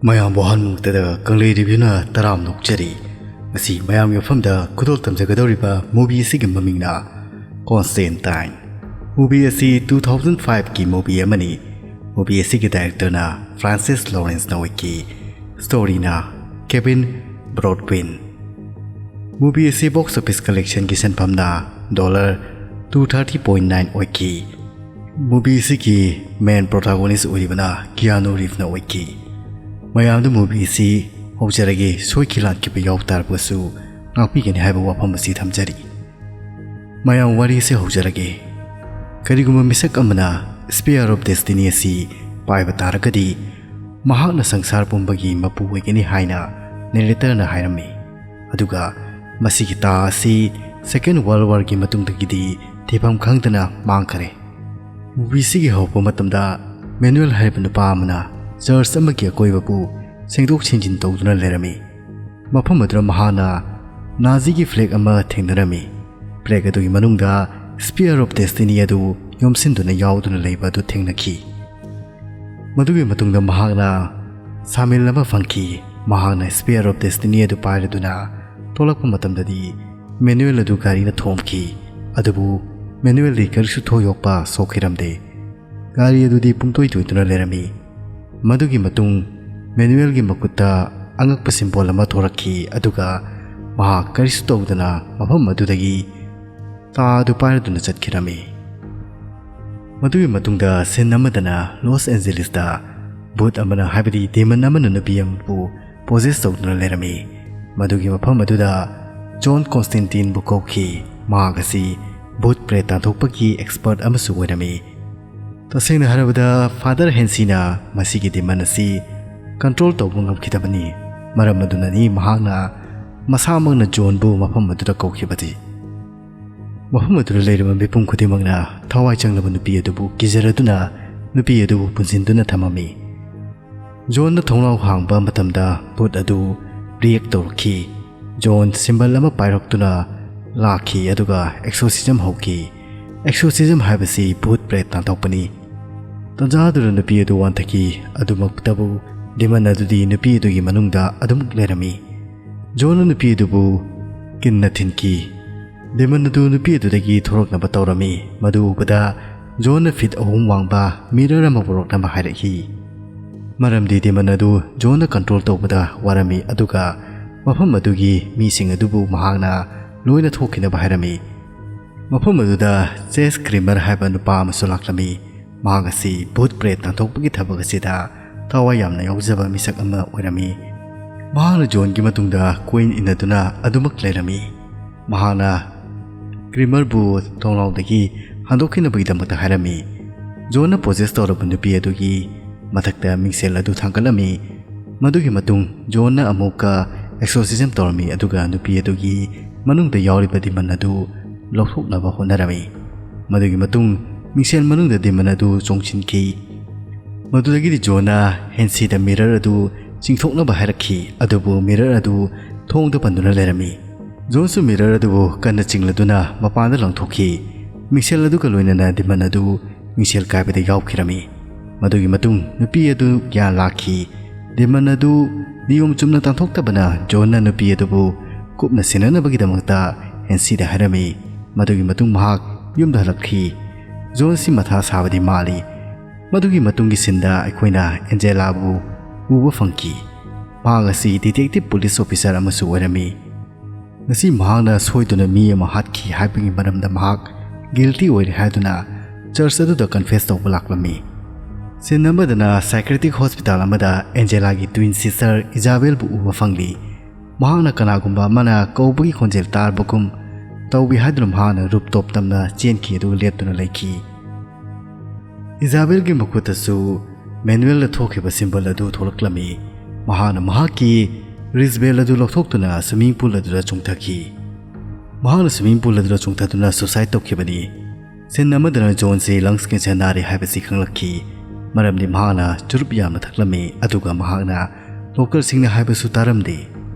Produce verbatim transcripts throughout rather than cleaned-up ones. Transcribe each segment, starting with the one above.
ꯃꯌꯥꯝꯕꯨ ꯑꯍꯥꯟꯕꯃꯛꯇꯗ ꯀꯪꯂꯩ ꯔꯤꯚ꯭ꯌꯨꯅ ꯇꯔꯥꯝꯅ ꯑꯣꯛꯆꯔꯤ꯫ ꯉꯁꯤ ꯃꯌꯥꯝꯒꯤ ꯃꯐꯝꯗ ꯈꯨꯗꯣꯜ ꯇꯝꯖꯒꯗꯧꯔꯤꯕ movie ꯑꯁꯤꯒꯤ ꯃꯃꯤꯡꯅ Constantine꯫ Movie ꯑꯁꯤ two thousand five ꯀꯤ movie ꯑꯃꯅꯤ꯫ Movie ꯑꯁꯤꯒꯤ directorꯅ Francis Lawrenceꯅ ꯑꯣꯏꯈꯤ꯫ Storyꯅ Kevin Broadwin꯫ Movie ꯑꯁꯤ box office collectionꯒꯤ ꯁꯦꯟꯐꯝꯅ dollar two thirty point nine ꯑꯣꯏꯈꯤ꯫ Movie ꯑꯁꯤꯒꯤ main protagonist ꯑꯣꯏꯔꯤꯕꯅ Keanu Reevesꯅ ꯑꯣꯏꯈꯤ꯫ ꯃꯌꯥꯝꯗ movie ꯑꯁꯤ ꯍꯧꯖꯔꯒꯦ, ꯁꯣꯏꯈꯤ ꯂꯥꯟꯈꯤꯕ ꯌꯥꯎ ꯇꯥꯔꯕꯁꯨ ꯉꯥꯛꯄꯤꯒꯅꯤ ꯍꯥꯏꯕ ꯋꯥꯐꯝ ꯑꯁꯤ ꯊꯝꯖꯔꯤ꯫ ꯃꯌꯥꯝ, ꯋꯥꯔꯤ ꯑꯁꯤ ꯍꯧꯖꯔꯒꯦ꯫ ꯀꯔꯤꯒꯨꯝꯕ ꯃꯤꯁꯛ ꯑꯃꯅ Spear of Destiny ꯑꯁꯤ ꯄꯥꯏꯕ ꯇꯥꯔꯒꯗꯤ, ꯃꯍꯥꯛꯅ ꯁꯪꯁꯥꯔ ꯄꯨꯝꯕꯒꯤ ꯃꯄꯨ ꯑꯣꯏꯒꯅꯤ ꯍꯥꯏꯅ narratorꯅ ꯍꯥꯏꯔꯝꯃꯤ꯫ ꯑꯗꯨꯒ ꯃꯁꯤꯒꯤ ꯇꯥ ꯑꯁꯤ Second World Warꯒꯤ ꯃꯇꯨꯡꯗꯒꯤꯗꯤ ꯊꯤꯐꯝ ꯈꯪꯗꯅ ꯃꯥꯡꯈꯔꯦ꯫ Movie ꯑꯁꯤꯒꯤ ꯍꯧꯔꯛꯄ ꯃꯇꯝꯗ Manuel ꯍꯥꯏꯔꯤꯕ ꯅꯨꯄꯥ ꯑꯃꯅ church ꯑꯃꯒꯤ ꯑꯀꯣꯏꯕꯕꯨ ꯁꯦꯡꯗꯣꯛ ꯁꯦꯡꯖꯤꯟ ꯇꯧꯗꯨꯅ ꯂꯩꯔꯝꯃꯤ꯫ ꯃꯐꯝ ꯑꯗꯨꯗ ꯃꯍꯥꯛꯅ Naziꯒꯤ flag ꯑꯃ ꯊꯦꯡꯅꯔꯝꯃꯤ꯫ Flag ꯑꯗꯨꯒꯤ ꯃꯅꯨꯡꯗ Spear of Destiny ꯑꯗꯨ ꯌꯣꯝꯁꯤꯟꯗꯨꯅ ꯌꯥꯎꯗꯨꯅ ꯂꯩꯕ ꯑꯗꯨ ꯊꯦꯡꯅꯈꯤ꯫ ꯃꯗꯨꯒꯤ ꯃꯇꯨꯡꯗ ꯃꯍꯥꯛꯅ ꯁꯥꯃꯤꯜ ꯑꯃ ꯐꯪꯈꯤ꯫ ꯃꯍꯥꯛꯅ Spear of Destiny ꯑꯗꯨ ꯄꯥꯏꯔꯗꯨꯅ ꯊꯣꯛꯂꯛꯄ ꯃꯇꯝꯗꯗꯤ Manuel ꯑꯗꯨ ꯒꯥꯔꯤꯅ ꯊꯣꯝꯈꯤ꯫ ꯑꯗꯨꯕꯨ Manuelꯗꯤ ꯀꯔꯤꯁꯨ ꯊꯣꯏꯗꯣꯛꯄ ꯁꯣꯛꯈꯤꯔꯝꯗꯦ꯫ ꯒꯥꯔꯤ ꯑꯗꯨꯗꯤ ꯄꯨꯡꯇꯣꯏ ꯇꯣꯏꯗꯨꯅ ꯂꯩꯔꯝꯃꯤ꯫ ꯃꯗꯨꯒꯤ ꯃꯇꯨꯡ Manuelꯒꯤ ꯃꯈꯨꯠꯇ ꯑꯉꯛꯄ symbol ꯑꯃ ꯊꯣꯔꯛꯈꯤ, ꯑꯗꯨꯒ ꯃꯍꯥꯛ ꯀꯔꯤꯁꯨ ꯇꯧꯗꯅ ꯃꯐꯝ ꯑꯗꯨꯗꯒꯤ ꯇꯥ ꯑꯗꯨ ꯄꯥꯏꯔꯗꯨꯅ ꯆꯠꯈꯤꯔꯝꯃꯤ꯫ ꯃꯗꯨꯒꯤ ꯃꯇꯨꯡꯗ scene ꯑꯃꯗꯅ Los Angelesꯇ ꯚꯨꯠ ꯑꯃꯅ, ꯍꯥꯏꯕꯗꯤ demon ꯑꯃꯅ ꯅꯨꯄꯤ ꯑꯃꯕꯨ possess ꯇꯧꯗꯨꯅ ꯂꯩꯔꯝꯃꯤ꯫ ꯃꯗꯨꯒꯤ ꯃꯐꯝ ꯑꯗꯨꯗ John Constantineꯕꯨ ꯀꯧꯈꯤ꯫ ꯃꯍꯥꯛ ꯑꯁꯤ ꯚꯨꯠ ꯄ꯭ꯔꯦꯠ ꯇꯥꯟꯊꯣꯛꯄꯒꯤ expert ꯑꯃꯁꯨ ꯑꯣꯏꯔꯝꯃꯤ꯫ ꯇꯁꯦꯡꯅ ꯍꯥꯏꯔꯕꯗ, Father Hansenꯅ ꯃꯁꯤꯒꯤ demon ꯑꯁꯤ control ꯇꯧꯕ ꯉꯝꯈꯤꯗꯕꯅꯤ꯫ ꯃꯔꯝ ꯑꯗꯨꯅꯅꯤ ꯃꯍꯥꯛꯅ ꯃꯁꯥꯃꯛꯅ Johnꯕꯨ ꯃꯐꯝ ꯑꯗꯨꯗ ꯀꯧꯈꯤꯕꯗꯤ꯫ ꯃꯐꯝ ꯑꯗꯨꯗ ꯂꯩꯔꯤꯕ ꯃꯤꯄꯨꯝ ꯈꯨꯗꯤꯡꯃꯛꯅ ꯊꯋꯥꯏ ꯆꯪꯂꯕ ꯅꯨꯄꯤ ꯑꯗꯨꯕꯨ ꯀꯤꯖꯔꯗꯨꯅ ꯅꯨꯄꯤ ꯑꯗꯨꯕꯨ ꯄꯨꯟꯁꯤꯟꯗꯨꯅ ꯊꯝꯃꯝꯃꯤ꯫ Johnꯅ ꯊꯣꯡꯅꯥꯎ ꯍꯥꯡꯕ ꯃꯇꯝꯗ ꯚꯨꯠ ꯑꯗꯨ react ꯇꯧꯔꯛꯈꯤ꯫ John symbol ꯑꯃ ꯄꯥꯏꯔꯛꯇꯨꯅ ꯂꯥꯛꯈꯤ, ꯑꯗꯨꯒ exorcism ꯍꯧꯈꯤ꯫ Exorcism ꯍꯥꯏꯕꯁꯤ ꯚꯨꯠ ꯄ꯭ꯔꯦꯠ ꯇꯥꯟꯊꯣꯛꯄꯅꯤ꯫ ꯇꯟꯖꯥ ꯑꯗꯨꯗ ꯅꯨꯄꯤ ꯑꯗꯨ ꯋꯥꯟꯊꯈꯤ꯫ ꯑꯗꯨꯃꯛꯇꯕꯨ ꯗꯤꯃꯟ ꯑꯗꯨꯗꯤ ꯅꯨꯄꯤ ꯑꯗꯨꯒꯤ ꯃꯅꯨꯡꯗ ꯑꯗꯨꯃꯛ ꯂꯩꯔꯝꯃꯤ꯫ ꯖꯣꯟꯅ ꯅꯨꯄꯤ ꯑꯗꯨꯕꯨ ꯀꯤꯟꯅ ꯊꯤꯟꯈꯤ꯫ ꯗꯤꯃꯟ ꯑꯗꯨ ꯅꯨꯄꯤ ꯑꯗꯨꯗꯒꯤ ꯊꯣꯔꯛꯅꯕ ꯇꯧꯔꯝꯃꯤ꯫ ꯃꯗꯨ ꯎꯕꯗ ꯖꯣꯟꯅ ꯐꯤꯠ ꯑꯍꯨꯝ ꯋꯥꯡꯕ ꯃꯤꯔꯔ ꯑꯃ ꯄꯨꯔꯛꯅꯕ ꯍꯥꯏꯔꯛꯈꯤ꯫ ꯃꯔꯝꯗꯤ ꯗꯤꯃꯟ ꯑꯗꯨ ꯖꯣꯟꯅ ꯀꯟꯇ꯭ꯔꯣꯜ ꯇꯧꯕꯗ ꯋꯥꯔꯝꯃꯤ, ꯑꯗꯨꯒ ꯃꯐꯝ ꯑꯗꯨꯒꯤ ꯃꯤꯁꯤꯡ ꯑꯗꯨꯕꯨ ꯃꯍꯥꯛꯅ ꯂꯣꯏꯅ ꯊꯣꯛꯈꯤꯅꯕ ꯍꯥꯏꯔꯝꯃꯤ꯫ ꯃꯐꯝ ꯑꯗꯨꯗ ꯆꯦꯁ ꯀ꯭ꯔꯤꯃꯔ ꯍꯥꯏꯕ ꯅꯨꯄꯥ ꯑꯃꯁꯨ ꯂꯥꯛꯂꯝꯃꯤ꯫ ꯃꯍꯥꯛ ꯑꯁꯤ ꯚꯨꯠ ꯄ꯭ꯔꯦꯠ ꯇꯥꯟꯊꯣꯛꯄꯒꯤ ꯊꯕꯛ ꯑꯁꯤꯗ ꯊꯋꯥꯏ ꯌꯥꯝꯅ ꯌꯥꯎꯖꯕ ꯃꯤꯁꯛ ꯑꯃ ꯑꯣꯏꯔꯝꯃꯤ꯫ ꯃꯍꯥꯛꯅ ꯖꯣꯟꯒꯤ ꯃꯇꯨꯡꯗ ꯀꯣꯏꯟ ꯏꯟꯅꯗꯨꯅ ꯑꯗꯨꯃꯛ ꯂꯩꯔꯝꯃꯤ꯫ ꯃꯍꯥꯛꯅ ꯀ꯭ꯔꯤꯃꯔꯕꯨ ꯊꯣꯡꯅꯥꯎꯗꯒꯤ ꯍꯟꯗꯣꯛꯈꯤꯅꯕꯒꯤꯗꯃꯛꯇ ꯍꯥꯏꯔꯝꯃꯤ꯫ ꯖꯣꯟꯅ ꯄꯣꯖꯦꯁ ꯇꯧꯔꯕ ꯅꯨꯄꯤ ꯑꯗꯨꯒꯤ ꯃꯊꯛꯇ ꯃꯤꯡꯁꯦꯜ ꯑꯗꯨ ꯊꯥꯡꯒꯠꯂꯝꯃꯤ꯫ ꯃꯗꯨꯒꯤ ꯃꯇꯨꯡ ꯖꯣꯟꯅ ꯑꯃꯨꯛꯀ ꯑꯦꯛꯁꯣꯔꯁꯤꯖꯝ ꯇꯧꯔꯝꯃꯤ, ꯑꯗꯨꯒ ꯅꯨꯄꯤ ꯑꯗꯨꯒꯤ ꯃꯅꯨꯡꯗ ꯌꯥꯎꯔꯤꯕ ꯗꯤꯃꯟ ꯑꯗꯨ ꯂꯧꯊꯣꯛꯅꯕ ꯍꯣꯠꯅꯔꯝꯃꯤ꯫ ꯃꯗꯨꯒꯤ ꯃꯇꯨꯡ ꯃꯤꯡꯁꯦꯜ ꯃꯅꯨꯡꯗ ꯗꯤꯃꯟ ꯑꯗꯨ ꯆꯣꯡꯁꯤꯟꯈꯤ꯫ ꯃꯗꯨꯗꯒꯤꯗꯤ ꯖꯣꯟꯅ ꯍꯦꯟꯁꯤꯗ ꯃꯤꯔꯔ ꯑꯗꯨ ꯆꯤꯡꯊꯣꯛꯅꯕ ꯍꯥꯏꯔꯛꯈꯤ, ꯑꯗꯨꯕꯨ ꯃꯤꯔꯔ ꯑꯗꯨ ꯊꯣꯡꯗ ꯄꯟꯗꯨꯅ ꯂꯩꯔꯝꯃꯤ꯫ ꯖꯣꯟꯁꯨ ꯃꯤꯔꯔ ꯑꯗꯨꯕꯨ ꯀꯟꯅ ꯆꯤꯡꯂꯗꯨꯅ ꯃꯄꯥꯟꯗ ꯂꯪꯊꯣꯛꯈꯤ꯫ ꯃꯤꯡꯁꯦꯜ ꯑꯗꯨꯒ ꯂꯣꯏꯅꯅ ꯗꯤꯃꯟ ꯑꯗꯨ ꯃꯤꯡꯁꯦꯜ ꯀꯥꯏꯕꯗ ꯌꯥꯎꯈꯤꯔꯝꯃꯤ꯫ ꯃꯗꯨꯒꯤ ꯃꯇꯨꯡ ꯅꯨꯄꯤ ꯑꯗꯨ ꯒ꯭ꯌꯥꯟ ꯂꯥꯛꯈꯤ꯫ ꯗꯤꯃꯟ ꯑꯗꯨ ꯅꯤꯌꯣꯝ ꯆꯨꯝꯅ ꯇꯥꯟꯊꯣꯛꯇꯕꯅ ꯖꯣꯟꯅ ꯅꯨꯄꯤ ꯑꯗꯨꯕꯨ ꯀꯨꯞꯅ ꯁꯦꯟꯅꯅꯕꯒꯤꯗꯃꯛꯇ ꯍꯦꯟꯁꯤꯗ ꯍꯥꯏꯔꯝꯃꯤ꯫ ꯃꯗꯨꯒꯤ ꯃꯇꯨꯡ ꯃꯍꯥꯛ ꯌꯨꯝꯗ ꯍꯜꯂꯛꯈꯤ꯫ ꯖꯣꯟꯁꯤ ꯃꯊꯥ ꯁꯥꯕꯗꯤ ꯃꯥꯜꯂꯤ꯫ ꯃꯗꯨꯒꯤ ꯃꯇꯨꯡꯒꯤ ꯁꯤꯟꯗ ꯑꯩꯈꯣꯏꯅ ꯑꯦꯟꯖꯦꯂꯥꯕꯨ ꯎꯕ ꯐꯪꯈꯤ꯫ ꯃꯍꯥꯛ ꯑꯁꯤ ꯗꯤꯇꯦꯛꯇꯤꯚ ꯄꯨꯂꯤꯁ ꯑꯣꯐꯤꯁꯥꯔ ꯑꯃꯁꯨ ꯑꯣꯏꯔꯝꯃꯤ꯫ ꯉꯁꯤ ꯃꯍꯥꯛꯅ ꯁꯣꯏꯗꯨꯅ ꯃꯤ ꯑꯃ ꯍꯥꯠꯈꯤ ꯍꯥꯏꯕꯒꯤ ꯃꯔꯝꯗ ꯃꯍꯥꯛ ꯒꯤꯜꯇꯤ ꯑꯣꯏꯔꯦ ꯍꯥꯏꯗꯨꯅ ꯆꯔꯆ ꯑꯗꯨꯗ ꯀꯟꯐꯦꯁ ꯇꯧꯕ ꯂꯥꯛꯂꯝꯃꯤ꯫ ꯁꯤꯟ ꯑꯃꯗꯅ ꯁꯥꯏꯀ꯭ꯔꯦꯇꯤꯛ ꯍꯣꯁꯄꯤꯇꯥꯜ ꯑꯃꯗ ꯑꯦꯟꯖꯦꯂꯥꯒꯤ ꯇ꯭ꯋꯤꯟ ꯁꯤꯁꯇꯔ ꯏꯖꯥꯕꯦꯜꯕꯨ ꯎꯕ ꯐꯪꯂꯤ꯫ ꯃꯍꯥꯛꯅ ꯀꯅꯥꯒꯨꯝꯕ ꯑꯃꯅ ꯀꯧꯕꯒꯤ ꯈꯣꯟꯖꯦꯜ ꯇꯥꯔꯕꯒꯨꯝ ꯇꯧꯏ ꯍꯥꯏꯗꯨꯅ ꯃꯍꯥꯛꯅ ꯔꯨꯞ ꯇꯣꯞ ꯇꯝꯅ ꯆꯦꯟꯈꯤ ꯑꯗꯨꯒ ꯂꯦꯞꯇꯨꯅ ꯂꯩꯈꯤ꯫ ꯏꯖꯥꯕꯦꯜꯒꯤ ꯃꯈꯨꯠꯇꯁꯨ ꯃꯦꯅꯨꯑꯦꯜꯗ ꯊꯣꯛꯈꯤꯕ ꯁꯤꯝꯕꯜ ꯑꯗꯨ ꯊꯣꯛꯂꯛꯂꯝꯃꯤ꯫ ꯃꯍꯥꯛꯅ ꯃꯍꯥꯛꯀꯤ ꯔꯤꯁꯕꯦꯜ ꯑꯗꯨ ꯂꯧꯊꯣꯛꯇꯨꯅ ꯁ꯭ꯋꯤꯃꯤꯡ ꯄꯨꯜ ꯑꯗꯨꯗ ꯆꯣꯡꯊꯈꯤ꯫ ꯃꯍꯥꯛꯅ ꯁ꯭ꯋꯤꯃꯤꯡ ꯄꯨꯜ ꯑꯗꯨꯗ ꯆꯣꯡꯊꯗꯨꯅ ꯁꯨꯁꯥꯏꯗ ꯇꯧꯈꯤꯕꯅꯤ꯫ ꯁꯤꯟ ꯑꯃꯗꯅ ꯖꯣꯟꯁꯤ ꯂꯪꯁ ꯀꯦꯟꯁꯔ ꯅꯥꯔꯦ ꯍꯥꯏꯕꯁꯤ ꯈꯪꯂꯛꯈꯤ, ꯃꯔꯝꯗꯤ ꯃꯍꯥꯛꯅ ꯆꯨꯔꯨꯞ ꯌꯥꯝꯅ ꯊꯛꯂꯝꯃꯤ, ꯑꯗꯨꯒ ꯃꯍꯥꯛꯅ ꯗꯣꯛꯇꯔꯁꯤꯡꯅ ꯍꯥꯏꯕꯁꯨ ꯇꯥꯔꯝꯗꯦ꯫